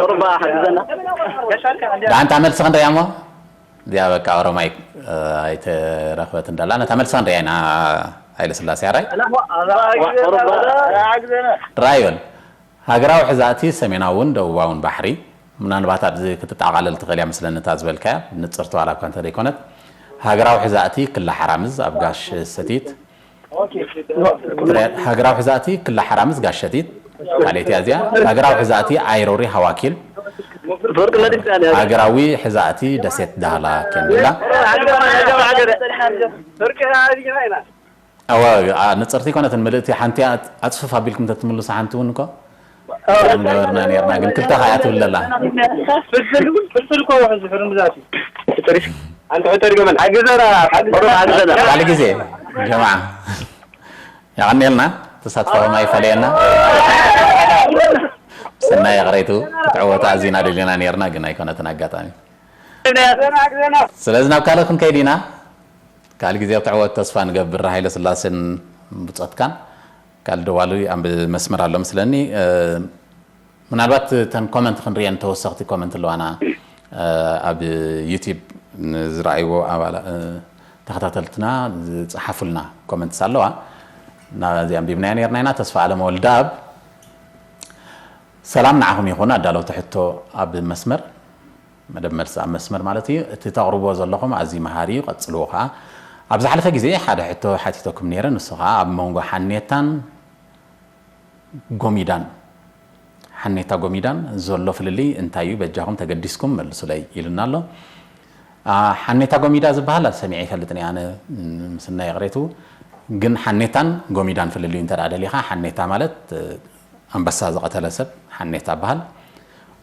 ቁርባ ሓግዘና ደኣ እንታ መልሲ ክንደያ እሞ እዚኣ በቃ ኦሮማይ ኣይተረኽበትን ደላ ነታ መልሲ ክንደያ ኢና። ሃይለ ስላሴ ኣራይ ራዮን ሃገራዊ ሕዛእቲ ሰሜናውን ደቡባውን ባሕሪ ምናልባት ኣብዚ ክትጠቓለል ትኽእል እያ ምስለኒ እታ ዝበልካያ ንፅርቲ ዋላ እኳ እንተዘይኮነት ሃገራዊ ሕዛእቲ ክላ ሓራምዝ ኣብ ጋሽ ሰቲት ሃገራዊ ሕዛእቲ ክላ ሓራምዝ ጋሽ ሰቲት ካልእቲ እዚኣ ሃገራዊ ሕዛእቲ ኣይሮሪ ሃዋኪል ሃገራዊ ሕዛእቲ ደሴት ዳህላ ኬንድላ ኣዋ ንፅርቲ ይኮነትን ምልእቲ ሓንቲ ኣፅፍፍ ኣቢልኩም ተትምልሱ ሓንቲ እውን እኮ ገበርና ነርና ግን ክልተ ከያ ትብለላ ፍልፍል እኮ ውሕዝ ሕርምዛት እዩ ኣንቲ ሕቶ ድገመን ሓግዘና ሓግዘና ሓግዘና ካልእ ግዜ ጀማዓ የቐንየልና ተሳትፎም ኣይፈለየና ብስናይ ይቕሬቱ ክትዕወቱ ኣዚና ደሊና ነርና ግን ኣይኮነትን ኣጋጣሚ ስለዚ ናብ ካልእ ክንከይድ ኢና ካልእ ግዜ ክትዕወት ተስፋ ንገብር ሃይለ ስላሴን ብፆትካን ካልእ ደዋሉ ኣብ መስመር ኣሎ ምስለኒ ምናልባት ተን ኮመንት ክንሪአን ተወሰኽቲ ኮመንት ኣለዋና ኣብ ዩቲብ ንዝረኣይዎ ኣባላ ተኸታተልትና ዝፀሓፉልና ኮመንትስ ኣለዋ ናዚ ኣንቢብናያ ነርና ኢና ተስፋ ኣለም ወልዳብ ሰላም ንዓኹም ይኹን ኣዳለውቲ ሕቶ ኣብ መስመር መደብ መልሲ ኣብ መስመር ማለት እዩ እቲ ተቕርቦ ዘለኹም ኣዝዩ መሃሪ እዩ ቀጽልዎ ከዓ ኣብ ዝሓለፈ ግዜ ሓደ ሕቶ ሓቲተኩም ነይረ ንሱ ከዓ ኣብ መንጎ ሓኔታን ጎሚዳን ሓኔታ ጎሚዳን ዘሎ ፍልልይ እንታይ እዩ በጃኹም ተገዲስኩም መልሱለይ ኢሉና ኣሎ ሓኔታ ጎሚዳ ዝበሃል ሰሚዐ ይፈልጥን ኣነ ምስና ይቕሬቱ ግን ሓኔታን ጎሚዳን ፍልልዩ እንተ ደሊኻ ሓኔታ ማለት ኣንበሳ ዝቐተለ ሰብ ሓኔታ በሃል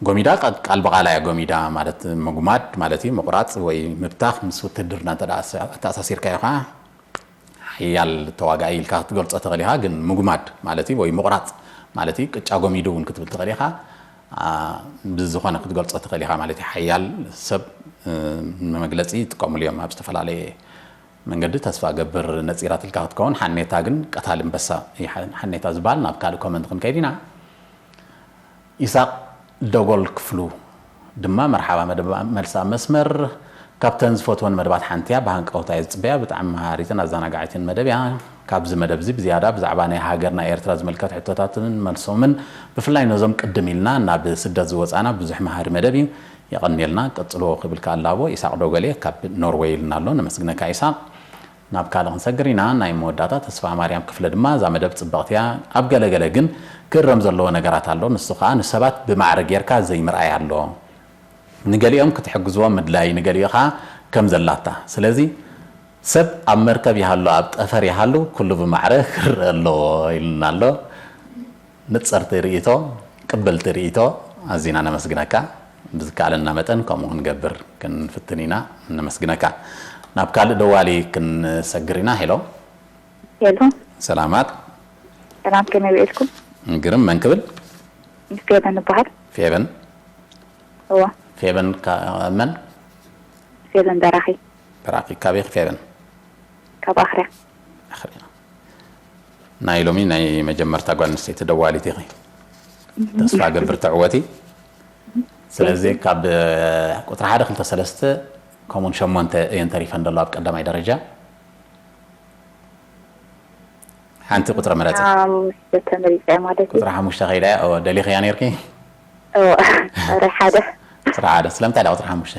ጎሚዳ ቃል ብቓላ እያ ጎሚዳ ማለት ምጉማድ ማለት እዩ ምቑራፅ ወይ ምብታኽ ምስ ውትድርና እንተ ኣተኣሳሲርካዮ ከዓ ሓያል ተዋጋኢ ኢልካ ክትገልፆ ትኽእል ኢኻ ግን ምጉማድ ማለት እዩ ወይ ምቑራፅ ማለት እዩ ቅጫ ጎሚዱ እውን ክትብል ትኽእል ኢኻ ብዝኾነ ክትገልፆ ትኽእል ኢኻ ማለት እዩ ሓያል ሰብ ንመግለፂ ይጥቀሙሉ እዮም ኣብ ዝተፈላለየ መንገዲ ተስፋ ገብር ነፂራትልካ ክትከውን ሓኔታ ግን ቀታሊ ኣንበሳ ሓኔታ ዝበሃል ናብ ካልእ ኮመንት ክንከይድ ኢና ኢሳቅ ደጎል ክፍሉ ድማ መርሓባ መደብ መልሲ ኣብ መስመር ካብተን ዝፈትወን መደባት ሓንቲ እያ ብሃንቀውታ እየ ዝፅበያ ብጣዕሚ መሃሪትን ኣዘናጋዒትን መደብ እያ ካብዚ መደብ እዚ ብዝያዳ ብዛዕባ ናይ ሃገርና ኤርትራ ዝምልከት ሕቶታትን መልሶምን ብፍላይ ነዞም ቅድም ኢልና ናብ ስደት ዝወፃና ብዙሕ መሃሪ መደብ እዩ የቐንየልና ቀፅልዎ ክብል ከኣ ኣላቦ ኢሳቅ ዶገሌ ካብ ኖርወይ ኢልና ኣሎ ነመስግነካ ኢሳቅ ናብ ካልእ ክንሰግር ኢና ናይ መወዳእታ ተስፋ ማርያም ክፍለ ድማ እዛ መደብ ፅብቕቲ እያ ኣብ ገለ ገለ ግን ክእረም ዘለዎ ነገራት ኣሎ ንሱ ከዓ ንሰባት ብማዕረ ጌርካ ዘይምርኣይ ኣሎ ንገሊኦም ክትሕግዝዎም ምድላይ ንገሊኡ ከዓ ከም ዘላታ ስለዚ ሰብ ኣብ መርከብ ይሃሉ ኣብ ጠፈር ይሃሉ ኩሉ ብማዕረ ክረአ ኣለዎ ኢሉና ኣሎ ንጸርቲ ርእይቶ ቅብልቲ ርእይቶ ኣዚና ነመስግነካ ብዝከኣለና መጠን ከምኡ ክንገብር ክንፍትን ኢና ነመስግነካ ናብ ካልእ ደዋሊ ክንሰግር ኢና ሄሎ ሄሎ ሰላማት ሰላም ከመይ ውዒልኩም ግርም መን ክብል ፌበን እበሃል ፌበን እዋ ፌበን መን ፌበን በራኺ በራኺ ካበይ ፌበን ካብ ኣኽርያ ኣኽርያ ናይ ሎሚ ናይ መጀመርታ ጓል ኣንስተይቲ ደዋሊት ኢኺ ተስፋ ገብር ተዕወቲ ስለዚ ካብ ቁፅሪ ሓደ ክልተ ሰለስተ ከምኡን ሸሞንተ እየን ተሪፈን ዘሎ ኣብ ቀዳማይ ደረጃ ሓንቲ ቁጽሪ ምረጺ። ሓሙሽተ ተመሪጸ ማለት እዩ። ቁጽሪ ሓሙሽተ ከይዳ እያ። እወ፣ ደሊኽያ ነይርኪ? እወ፣ ቁጽሪ ሓደ። ቁጽሪ ሓደ። ስለምንታይ ደኣ ቁጽሪ ሓሙሽተ?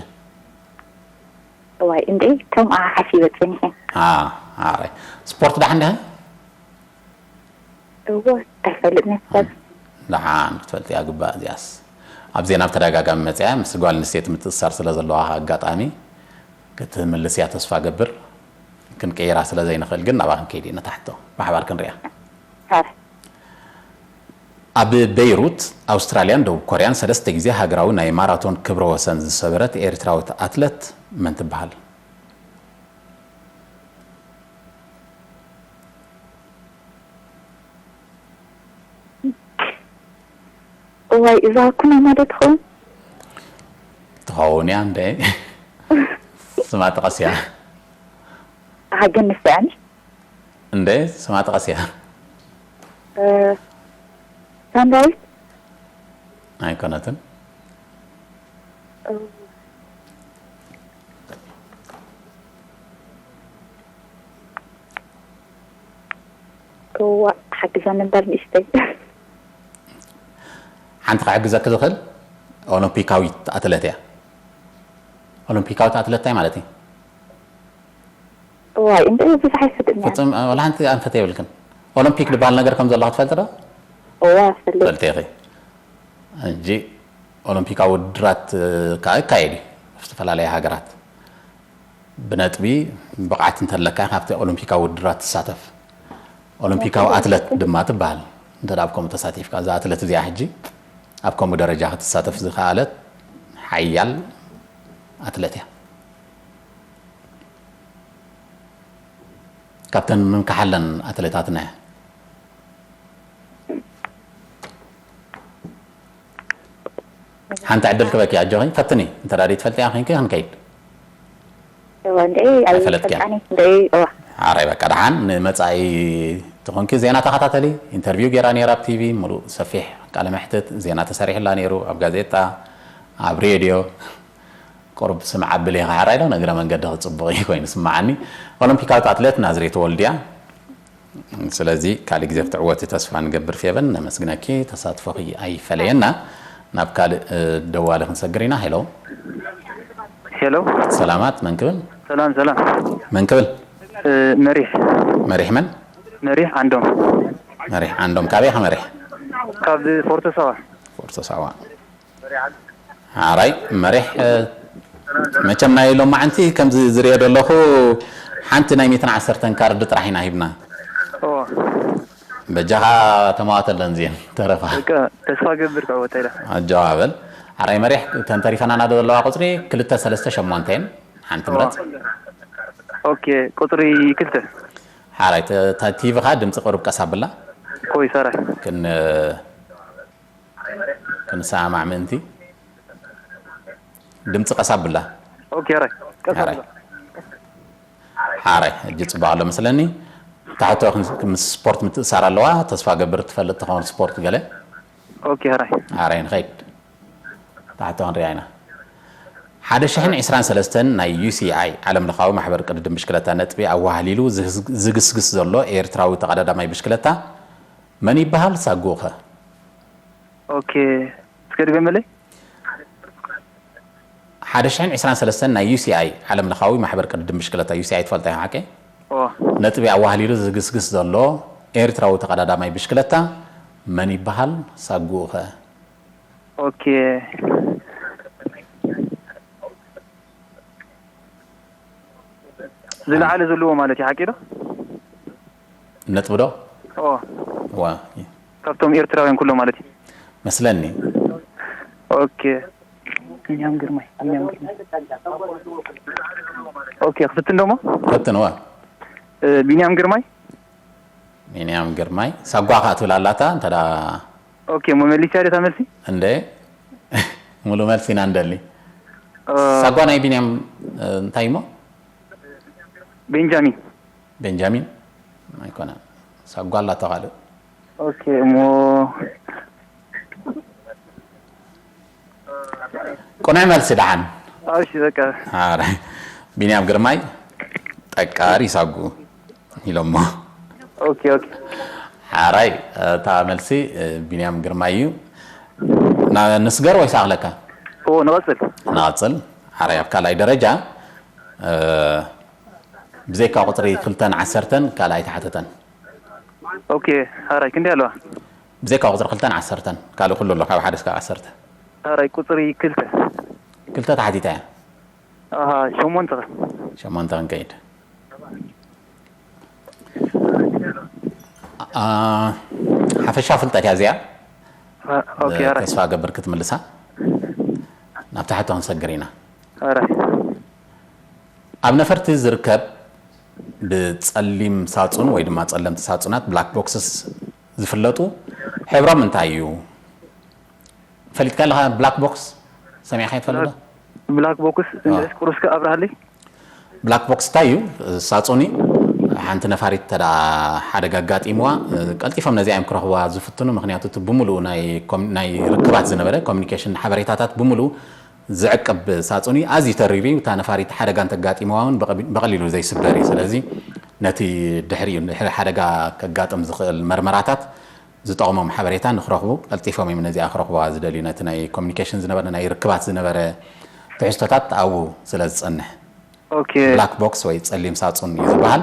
እዋይ፣ እንዴ፣ ከምኣ ሓሲበ ጸኒሐ። አ፣ ኣረ። ስፖርት ደሓን ዲኻ? እወ፣ ኣይፈልጥን እየ ሰብ። ደሓን ክትፈልጥያ ግባእ እዚኣስ። ኣብ ዜና ብተደጋጋሚ መጽያ ምስ ጓል ኣንስተይቲ ምትእስሳር ስለ ዘለዋ ኣጋጣሚ ክትምልስያ ተስፋ ገብር። ክንቅይራ ስለ ዘይንኽእል ግን ናባኽን ከይድ ኢና፣ ንታሕቶ ብሓባር ክንሪኣ። ኣረ። ኣብ በይሩት፣ ኣውስትራልያን ደቡብ ኮርያን ሰለስተ ግዜ ሃገራዊ ናይ ማራቶን ክብረ ወሰን ዝሰበረት ኤርትራዊት ኣትለት መን ትበሃል? እዋይ፣ እዛ ኩናማ ዶ ትኸውን? ትኸውን እያ እንዴ? ስማ ጥቐስ እያ። ኣሃ፣ ግን ንሳ እያ። እንዴ፣ ስማ ጥቐስ እያ። እ፣ ሳምራዊት? ኣይኮነትን። እ፣ እዋ፣ ሓግዛኒ እምበር ንእሽተይ። ሓንቲ ክሕግዘኪ ዝኽእል ኦሎምፒካዊት ኣትለት እያ። ኦሎምፒካዊት ኣትለት እንታይ ማለት እዩ? እዋይ፣ እንደ ብዙሕ ኣይፈልጥን እየ። ፍጹም፣ ወላ ሓንቲ ኣንፈት የብልክን። ኦሎምፒክ ዝበሃል ነገር ከም ዘሎ ክትፈልጢ ዶ? እዋ፣ እፈልጥ። ትፈልጢ ኢኺ። ሕጂ ኦሎምፒካዊ ውድድራት፣ እ፣ ከኣ ይካየድ እዩ ኣብ ዝተፈላለያ ሃገራት። ብነጥቢ ብቕዓት እንተለካ ኢኻ ኣብቲ ኦሎምፒካዊ ውድድራት ትሳተፍ። ኦሎምፒካዊ ኣትለት ድማ ትበሃል። እንተ ደኣ ኣብ ከምኡ ተሳቲፍካ፣ እዛ ኣትለት እዚኣ ሕጂ ኣብ ከምኡ ደረጃ ክትሳተፍ ዝኸኣለት ሓያል ኣትለት እያ። ካብተን ምንካሓለን ኣትሌታትና እያ። ሓንቲ ዕድል ክበኪ፣ ኣጆኺ፣ ፈትኒ። እንተ ደኣ ትፈልጥያ ኮይንኪ ክንከይድ። እወ፣ እንደ ኣይፈልጥክያን። ኣይፈልጣኒ፣ እንደ፣ እወ። ሓራይ፣ በቃ፣ ደሓን ንመጻኢ ትኾንኪ ዜና ተኸታተሊ። ኢንተርቪው ገይራ ነይራ ኣብ ቲቪ፣ ሙሉእ ሰፊሕ ቃለ መሕትት፣ ዜና ተሰሪሑላ ነይሩ፣ ኣብ ጋዜጣ፣ ኣብ ሬድዮ። ቁሩብ ስምዓ ኣብሊ ኢኻ፣ ሓራይ ዶ? ንእግረ መንገዲ ክጽቡቕ እዩ ኮይኑ ስምዓኒ። ኦሎምፒካዊት ኣትሌት ናዝሬት ወልድያ። ስለዚ ካልእ ግዜ ክትዕወቲ ተስፋ ንገብር ፌቨን፣ ነመስግነኪ። ተሳትፎኺ ኣይፈለየና። ናብ ካልእ፣ እ፣ ደዋሊ ክንሰግር ኢና። ሄሎ። ሄሎ። ሰላማት፣ መን ክብል? ሰላም፣ ሰላም። መን ክብል? እ፣ መሪሕ። መሪሕ መን? መሪሕ ዓንዶም። መሪሕ ዓንዶም። ካበይ ኢኻ መሪሕ? ካብ ፎርቶ ሳዋ። ፎርቶ ሳዋ። ሓራይ መሪሕ፣ እ፣ መቸም ናይ ሎማዓንቲ ከምዚ ዝሪኦ ዘለኹ ሓንቲ ናይ ሚእትን ዓሰርተን ካርድ ጥራሕ ኢና ሂብና። ኦ። በጃኻ ተማዋተለን እዚኤን ተረፋ። በቃ ተስፋ ገብር ክዕወታ ኢለ። ኣጀዋ በል። ሓራይ መሪሕ፣ እተን ተሪፈናና ዘለዋ ቁጽሪ ክልተ ሰለስተ ሸሞንተ እየን። ሓንቲ ኦ። ምረጽ። ኦኬ፣ ቁጽሪ ክልተ። ሓራይ፣ ተ-፣ ተ-፣ ቲቪኻ ድምጺ ቅሩብ ቀስ ኣብላ። ኮይ፣ ሰራይ። ክን-፣ ክንሰማማዕ ምእንቲ ድምፂ ቀስ ኣብላ። ኦኬ፣ ሕራይ፣ ቀስ ሓራይ። ኣብላ። ሓራይ፣ ሕጂ ፅቡቅ ኣሎ መስለኒ። ታሕቶ ክን-፣ ምስ ስፖርት ምትእሳር ኣለዋ። ተስፋ ገብር ትፈልጥ ትኸውን ስፖርት ገለ። ኦኬ፣ ሕራይ። ሓራይ ንኸይድ። ታሕቶ ክንሪኣ ኢና። ሓደ ሽሕን ዕስራን ሰለስተን ናይ ዩ ሲ ኣይ ዓለም ለኻዊ ማሕበር ቅድድም ብሽክለታ ነጥቢ ኣዋህሊሉ ዝግስ-፣ ዝግስግስ ዘሎ ኤርትራዊ ተቐዳዳማይ ብሽክለታ መን ይበሃል? ሳጉኡ ኸ? ኦኬ፣ እስከ ድገመለይ። ሓደ ሽሕን ዕስራን ሰለስተን ናይ ዩ ሲ ኣይ ዓለም ለኻዊ ማሕበር ቅድድም ብሽክለታ፣ ዩ ሲ ኣይ ትፈልጣ ኢኻ ሓቀይ? ኦ። ነጥቢ ኣዋህሊሉ ዝግስግስ ዘሎ ኤርትራዊ ተቐዳዳማይ ብሽክለታ መን ይበሃል? ሳጉኡ ኸ? ኦኬ። ዝለዓለ ዘለዎ ማለት እዩ፣ ሓቂ ዶ? ነጥቢ ዶ? ኦ። ዋ። ካብቶም ኤርትራውያን ኩሎም ማለት እዩ። መስለኒ። ኦኬ። ቢንያም ግርማይ፣ ቢንያም ግርማይ። ኦኬ፣ ክፍትን ደሞ? ፈትን፣ ዋ። እ፣ ቢንያም ግርማይ? ቢንያም ግርማይ። ሳጓ ኸኣ ትብል ኣላታ፣ እንተ ደኣ ኦኬ፣ እሞ መሊስያ ዶ እታ መልሲ? እንደ፣ ሙሉ መልሲ ኢና እንደሊ። እ፣ ሳጓ ናይ ቢንያም፣ እ፣ እንታይ እሞ? ቤንጃሚን። ቤንጃሚን? ኣይኮነን። ሳጓ ኣላታ ካልእ። ኦኬ፣ እሞ ቅኑዕ መልሲ ደሓን። እሺ፣ በቃ። ኣረ፣ ቢንያም ግርማይ ጠቃሪ ሳጉ ኢሎሞ። ኦኬ፣ ኦኬ። ሓራይ፣ እታ መልሲ፣ እ፣ ቢንያም ግርማይ እዩ። ና-፣ ንስገር ወይስ ኣኽለካ? ኦ፣ ንቐጽል። ንቐጽል። ሓራይ፣ ኣብ ካልኣይ ደረጃ፣ እ፣ ብዘይካ ቁጽሪ ክልተን ዓሰርተን ካልኣይ ተሓተተን። ኦኬ፣ ሓራይ፣ ክንደይ ኣለዋ? ብዘይካ ቁጽሪ ክልተን ዓሰርተን፣ ካልእ ኩሉ ኣሎ፣ ካብ ሓደ እስካብ ዓሰርተ። ሓራይ፣ ቁጽሪ ክልተ። ክልተ ተሓቲታ እያ። ኣሃ፣ ሸሞንተ። ሸሞንተ ክንከይድ። ኣ-፣ ሓፈሻ ፍልጠት እያ እዚኣ። ኣ-፣ ኦኬ፣ ኣራይ። ተስፋ ገብር ክትምልሳ። ናብታ ሕቶ ክንሰግር ኢና። ኣራይ። ኣብ ነፈርቲ ዝርከብ ብጸሊም ሳጹን ወይ ድማ ጸለምቲ ሳጹናት፣ ብላክ ቦክስስ፣ ዝፍለጡ ሕብሮም እንታይ እዩ? ፈሊጥካ ኣለኻ? ብላክ ቦክስ ሰሚዕካ ትፈልጥ ዶ? ብላክ ቦክስ፣ አ። እንድዒስ ቁሩብ እስከ ኣብርሃለይ። ብላክ ቦክስ እንታይ እዩ? ሳጹን እዩ። ሓንቲ ነፋሪት እንተ ደኣ ሓደጋ ኣጋጢምዋ፣ ቀልጢፎም ነዚኣ እዮም ክረኽብዋ ዝፍትኑ። ምኽንያቱ እቲ ብምሉኡ ናይ ኮም-፣ ናይ ርክባት ዝነበረ ኮሚኒኬሽን ሓበሬታታት ብምሉኡ ዝዕቅብ ሳጹን እዩ። ኣዝዩ ተሪር እዩ። እታ ነፋሪት ሓደጋ እንተጋጢምዋ እውን ብቐቢ-፣ ብቐሊሉ ዘይስበር እዩ። ስለዚ ነቲ ድሕሪኡ፣ ድሕሪ ሓደጋ ከጋጥም ዝኽእል መርመራታት ዝጠቕሞም ሓበሬታ ንክረኽቡ ቀልጢፎም እዮም ነዚኣ ክረኽብዋ ዝደልዩ። ነቲ ናይ ኮሚኒኬሽን ዝነበረ፣ ናይ ርክባት ዝነበረ ትሕዝቶታት ኣብኡ ስለ ዝጸንሕ። ኦኬ። ብላክ ቦክስ ወይ ጸሊም ሳጹን እዩ ዝበሃል።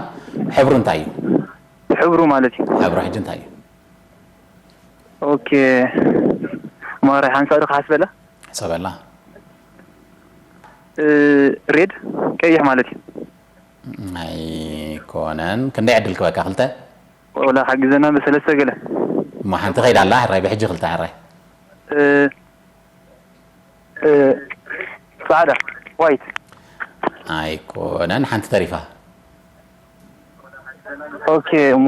ሕብሩ እንታይ እዩ? ሕብሩ ማለት እዩ። ሕብሩ ሕጂ እንታይ እዩ? ኦኬ። ማራይ ሓንሳእ ዶ ክሓስበላ? ሕሰበላ። እ፣ ሬድ፣ ቀይሕ ማለት እዩ። ኣይኮነን። ክንደይ ዕድል ክበካ? ክልተ? ወላ ሓግዘና ብሰለስተ ገለ። እሞ ሓንቲ ከይዳ ኣላ፣ ሕራይ ብሕጂ ክልተ፣ ሕራይ። እ፣ እ፣ ጻዕዳ፣ ዋይት። ኣይኮነን፣ ሓንቲ ተሪፋ። ኦኬ፣ እሞ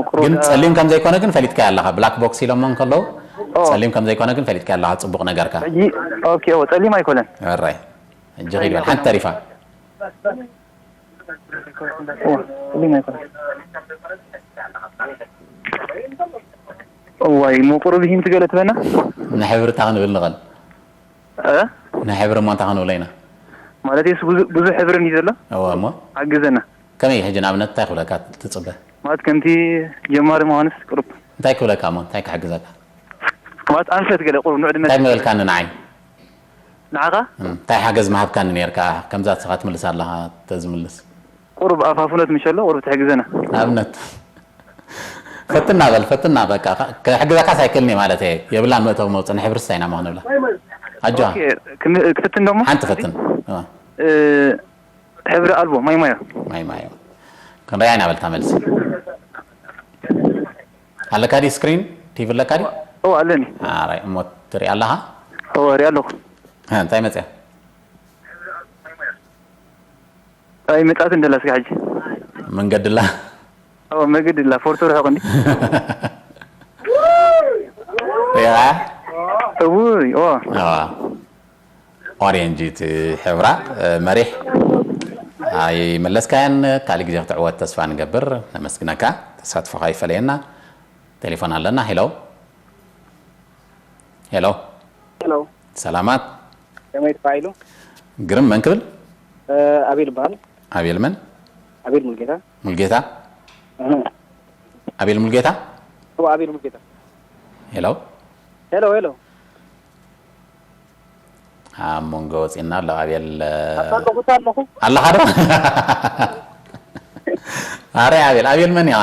ቁሩብ ግን ጸሊም ከም ዘይኮነ ግን ፈሊጥካዮ ኣለኻ። ብላክ ቦክስ ኢሎሞ እንከለዉ፣ ኦ። ጸሊም ከም ዘይኮነ ግን ፈሊጥካዮ ኣለኻ። ጽቡቕ ነገርካ። ሕጂ፣ ኦኬ፣ ኦ፣ ጸሊም ኣይኮነን። ሕራይ። ሕጂ ኸይድ በል። ሓንቲ ተሪፋ። ኦ፣ ጸሊም ኣይኮነን። እዋይ፣ እሞ ቁሩብ ሂንት ገለ ትበና? ንሕብሪ እንታይ ክንብል ንኽእል? እ? ንሕብሪ እሞ እንታይ ክንብሎ ኢና? ማለት የስ ብዙ-፣ ብዙሕ ሕብርን እዩ ዘሎ። እወ እሞ? ሓግዘና። ከመይ ሕጂ ንኣብነት እንታይ ክብለካ ትጽበ? ማለት ከምቲ ጀማሪ ምዃንስ ቁሩብ። እንታይ ክብለካ እሞ? እንታይ ክሕግዘካ? ማለት ኣንፈት ገለ ቁሩብ ንዑ ድመ-፣ እንታይ ምበልካኒ ንዓይ? ንዓኻ? እም፣ እንታይ ሓገዝ ምሃብካኒ ነይርካ? ከምዛ ንስኻ ትምልስ ኣለኻ፣ ተዝምልስ። ቁሩብ ኣፋፍኖት ምሸሎ፣ ቁሩብ ትሕግዘና። ንኣብነት? ፈትና በል፣ ፈትና በቃ። ከ-፣ ክሕግዘካስ ኣይክእልን እየ ማለት እየ። የብላን መእተዊ መውጽኢ፣ ንሕብርስ እንታይ ኢና እሞ ክንብላ? ኣጆኻ። ኦኬ፣ ክን-፣ ክፍትን ደሞ? ሓንቲ ፈትን። እዋ። እ፣ ሕብሪ ኣልቦ፣ ማይ ማዮ። ማይ ማዮ። ክንሪኣ ኢና በልታ መልሲ። ኣለካ ድዩ ስክሪን? ቲቪ ኣለካ ድዩ? ኦ፣ ኣለኒ። ኣራይ፣ እሞ ትሪኣ ኣለኻ? ኦ፣ ሪኣ ኣለኹ። ሀ፣ እንታይ መጽያ? ኣይ፣ መጻእቲ እንደላ ስጋ ሕጂ። መንገድላ? ኦ፣ መንገድላ፣ ፎርቶ ርሑቕ እንዲ። ሪኣ? እውይ፣ ኦ። ኣዋ። ኦሬንጅ እቲ ሕብራ፣ እ፣ መሪሕ ኣይመለስካያን። ካልእ ግዜ ክትዕወት ተስፋ ንገብር። ነመስግነካ። ተሳትፎኻ ይፈለየና። ቴሌፎን ኣለና። ሄሎ። ሄሎ። ሄሎ። ሰላማት። ከመይ ተባሂሉ? ግርም፣ መን ክብል? እ፣ ኣቤል እበሃል። ኣቤል መን? ኣቤል ሙልጌታ። ሙልጌታ? እህ። ኣቤል ሙልጌታ? እዎ፣ ኣቤል ሙልጌታ። ሄሎ። ሄሎ፣ ሄሎ። ኣብ መንጎ ወፂና ኣሎ ኣቤል። ኣታ ኣለኹ፣ እታ ኣለኹ። ኣለኻ ዶ? ኣረ ኣቤል፣ ኣቤል መን ኢኻ?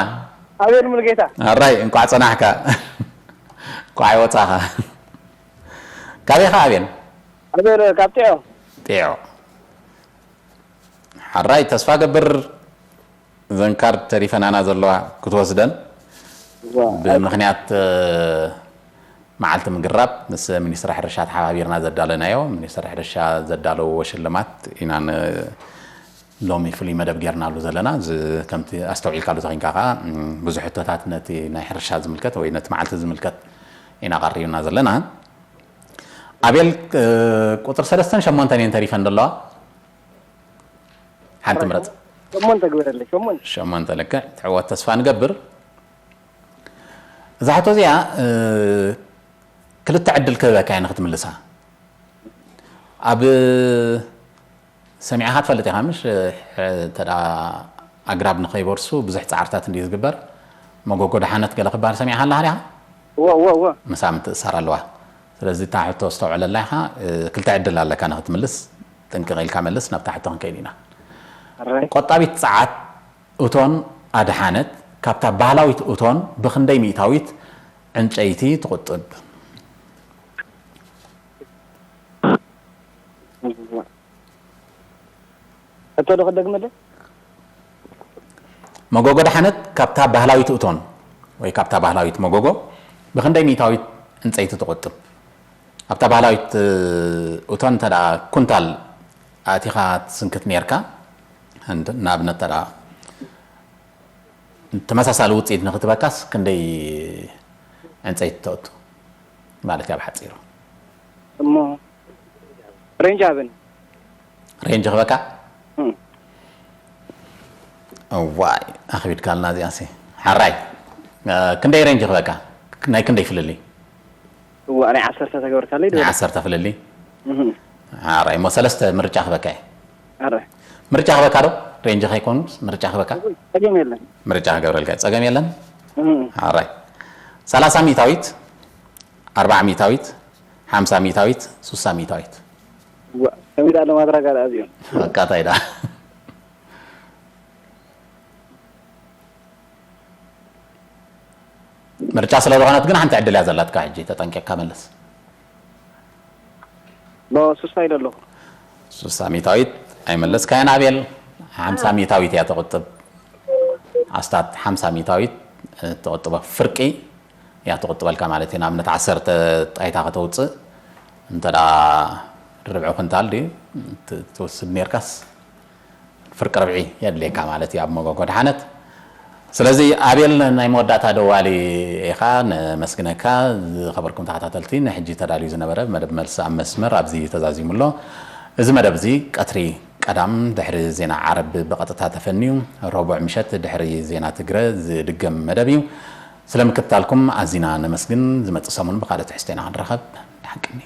ኣቤል ሙልጌታ። ኣራይ፣ እንቋዕ ጸናሕካ። እንቋዕ ወጻኻ። ካበይ ኢኻ ኣቤል? ኣቤል ካብ ጢዖ። ጢዖ። ሓራይ፣ ተስፋ ገብር እዘን ካርድ ተሪፈናና ዘለዋ ክትወስደን እዋ። ብምኽንያት፣ እ፣ መዓልቲ ምግራብ ምስ ሚኒስትሪ ሕርሻ ተሓባቢርና ዘዳለናዮ፣ ሚኒስትሪ ሕርሻ ዘዳለውዎ ሽልማት ኢና ን-፣ ሎሚ ፍሉይ መደብ ጌርናሉ ዘለና። እዚ ከምቲ ኣስተውዒልካሉ ተኾይንካ ከኣ፣ እም፣ ብዙሕ ሕቶታት ነቲ ናይ ሕርሻ ዝምልከት ወይ ነቲ መዓልቲ ዝምልከት ኢና ቀሪብና ዘለና። ኣቤል፣ እ፣ ቁጽሪ ሰለስተን ሸሞንተን እየን ተሪፈን ዘለዋ። ሓንቲ ምረጽ። ሸሞንተ ግበረለይ፣ ሸሞንተ። ሸሞንተ ልክዕ፣ ትዕወት ተስፋ ንገብር። እዛ ሕቶ እዚኣ፣ እ፣ ክልተ ዕድል ክህበካ እየ ንክትምልሳ። ኣብ ሰሚዕኻ ትፈልጥ ኢኻ ምሽ? ሕ-፣ እንተ ደኣ ኣግራብ ንኸይበርሱ ብዙሕ ጻዕርታት እንድዩ ዝግበር። መጎጎ ደሓነት ገለ ክበሃል ሰሚዕካ ኣለኻ ዲኻ? እወ እወ እወ ምሳ ምትእሳር ኣለዋ። ስለዚ እታ ሕቶ ኣስተውዕለላ ኢኻ። ክልተ ዕድል ኣለካ ንክትምልስ። ጥንቅቕ ኢልካ መልስ፣ ናብታ ሕቶ ክንከይድ ኢና። ኣራይ ቆጣቢት ጸዓት እቶን ኣድሓነት ካብታ ባህላዊት እቶን ብኽንደይ ሚእታዊት ዕንጨይቲ ትቑጥብ? ሕቶ ዶ ክደግመለይ? መጎጎ ደሓነት ካብታ ባህላዊት እቶን ወይ ካብታ ባህላዊት መጎጎ ብኽንደይ ሚእታዊት ዕንፀይቲ ትቑጥብ? ኣብታ ባህላዊት እቶን እንተ ደኣ ኩንታል ኣቲኻ ትስንክት ነርካ፣ ንኣብነት እንተ ደኣ ተመሳሳሊ ውፅኢት ንክትበካስ ክንደይ ዕንፀይቲ ተእቱ ማለት እዩ ኣብ ሓፂሩ? እሞ ሬንጅ ሃበኒ። ሬንጅ ክበካ? እዋይ ኣኽቢድካልና እዚኣሲ። ሓራይ ክንደይ ሬንጅ ክበካ? ናይ ክንደይ ፍልልይ? እዋ ናይ ዓሰርተ ተገበርካለይ ናይ ዓሰርተ ፍልልይ። ሓራይ እሞ ሰለስተ ምርጫ ክበካ እየ። ኣረ ምርጫ ክበካ ዶ? ሬንጅ ከይኮኑ ምርጫ ክበካ? ጸገም የለን። ምርጫ ክገብረልካ ጸገም የለን። ሓራይ ሰላሳ ሚእታዊት፣ ኣርባዓ ሚእታዊት፣ ሓምሳ ሚእታዊት፣ ሱሳ ሚእታዊት። እዋ ከመይ ደኣ ለማድረግ ኣለ ኣዚኦም በቃ እንታይ ደኣ ምርጫ ስለ ዝኾነት ግን ሓንቲ ዕድል እያ ዘላትካ። ሕጂ ተጠንቂቕካ መልስ። ሎ ሱሳ ኢለ ኣለኹ። ሱሳ ሚእታዊት ኣይመለስካያን ኣቤል። ሓምሳ ሚእታዊት እያ ትቕጥብ። ኣስታት ሓምሳ ሚእታዊት ትቕጥቦ ፍርቂ እያ ትቕጥበልካ ማለት እዩ። ንኣብነት ዓሰርተ ጣይታ ከተውፅእ እንተ ደኣ ርብዒ ኩንታል ድዩ ት- ትወስድ ነርካስ ፍርቂ ርብዒ የድልየካ ማለት እዩ ኣብ መጎጎ ደሓነት። ስለዚ ኣቤል ናይ መወዳእታ ደዋሊ ኢኻ፣ ነመስግነካ። ዝኸበርኩም ተኸታተልቲ ንሕጂ ተዳልዩ ዝነበረ መደብ መልሲ ኣብ መስመር ኣብዚ ተዛዚሙ ኣሎ። እዚ መደብ እዚ ቀትሪ ቀዳም ድሕሪ ዜና ዓረብ ብቐጥታ ተፈንዩ፣ ረቡዕ ምሸት ድሕሪ ዜና ትግረ ዝድገም መደብ እዩ። ስለ ምክትታልኩም ኣዚና ነመስግን። ዝመጽእ ሰሙን ብኻልእ ትሕዝቶ ኢና ክንራኸብ። ደሓን ቅኒ።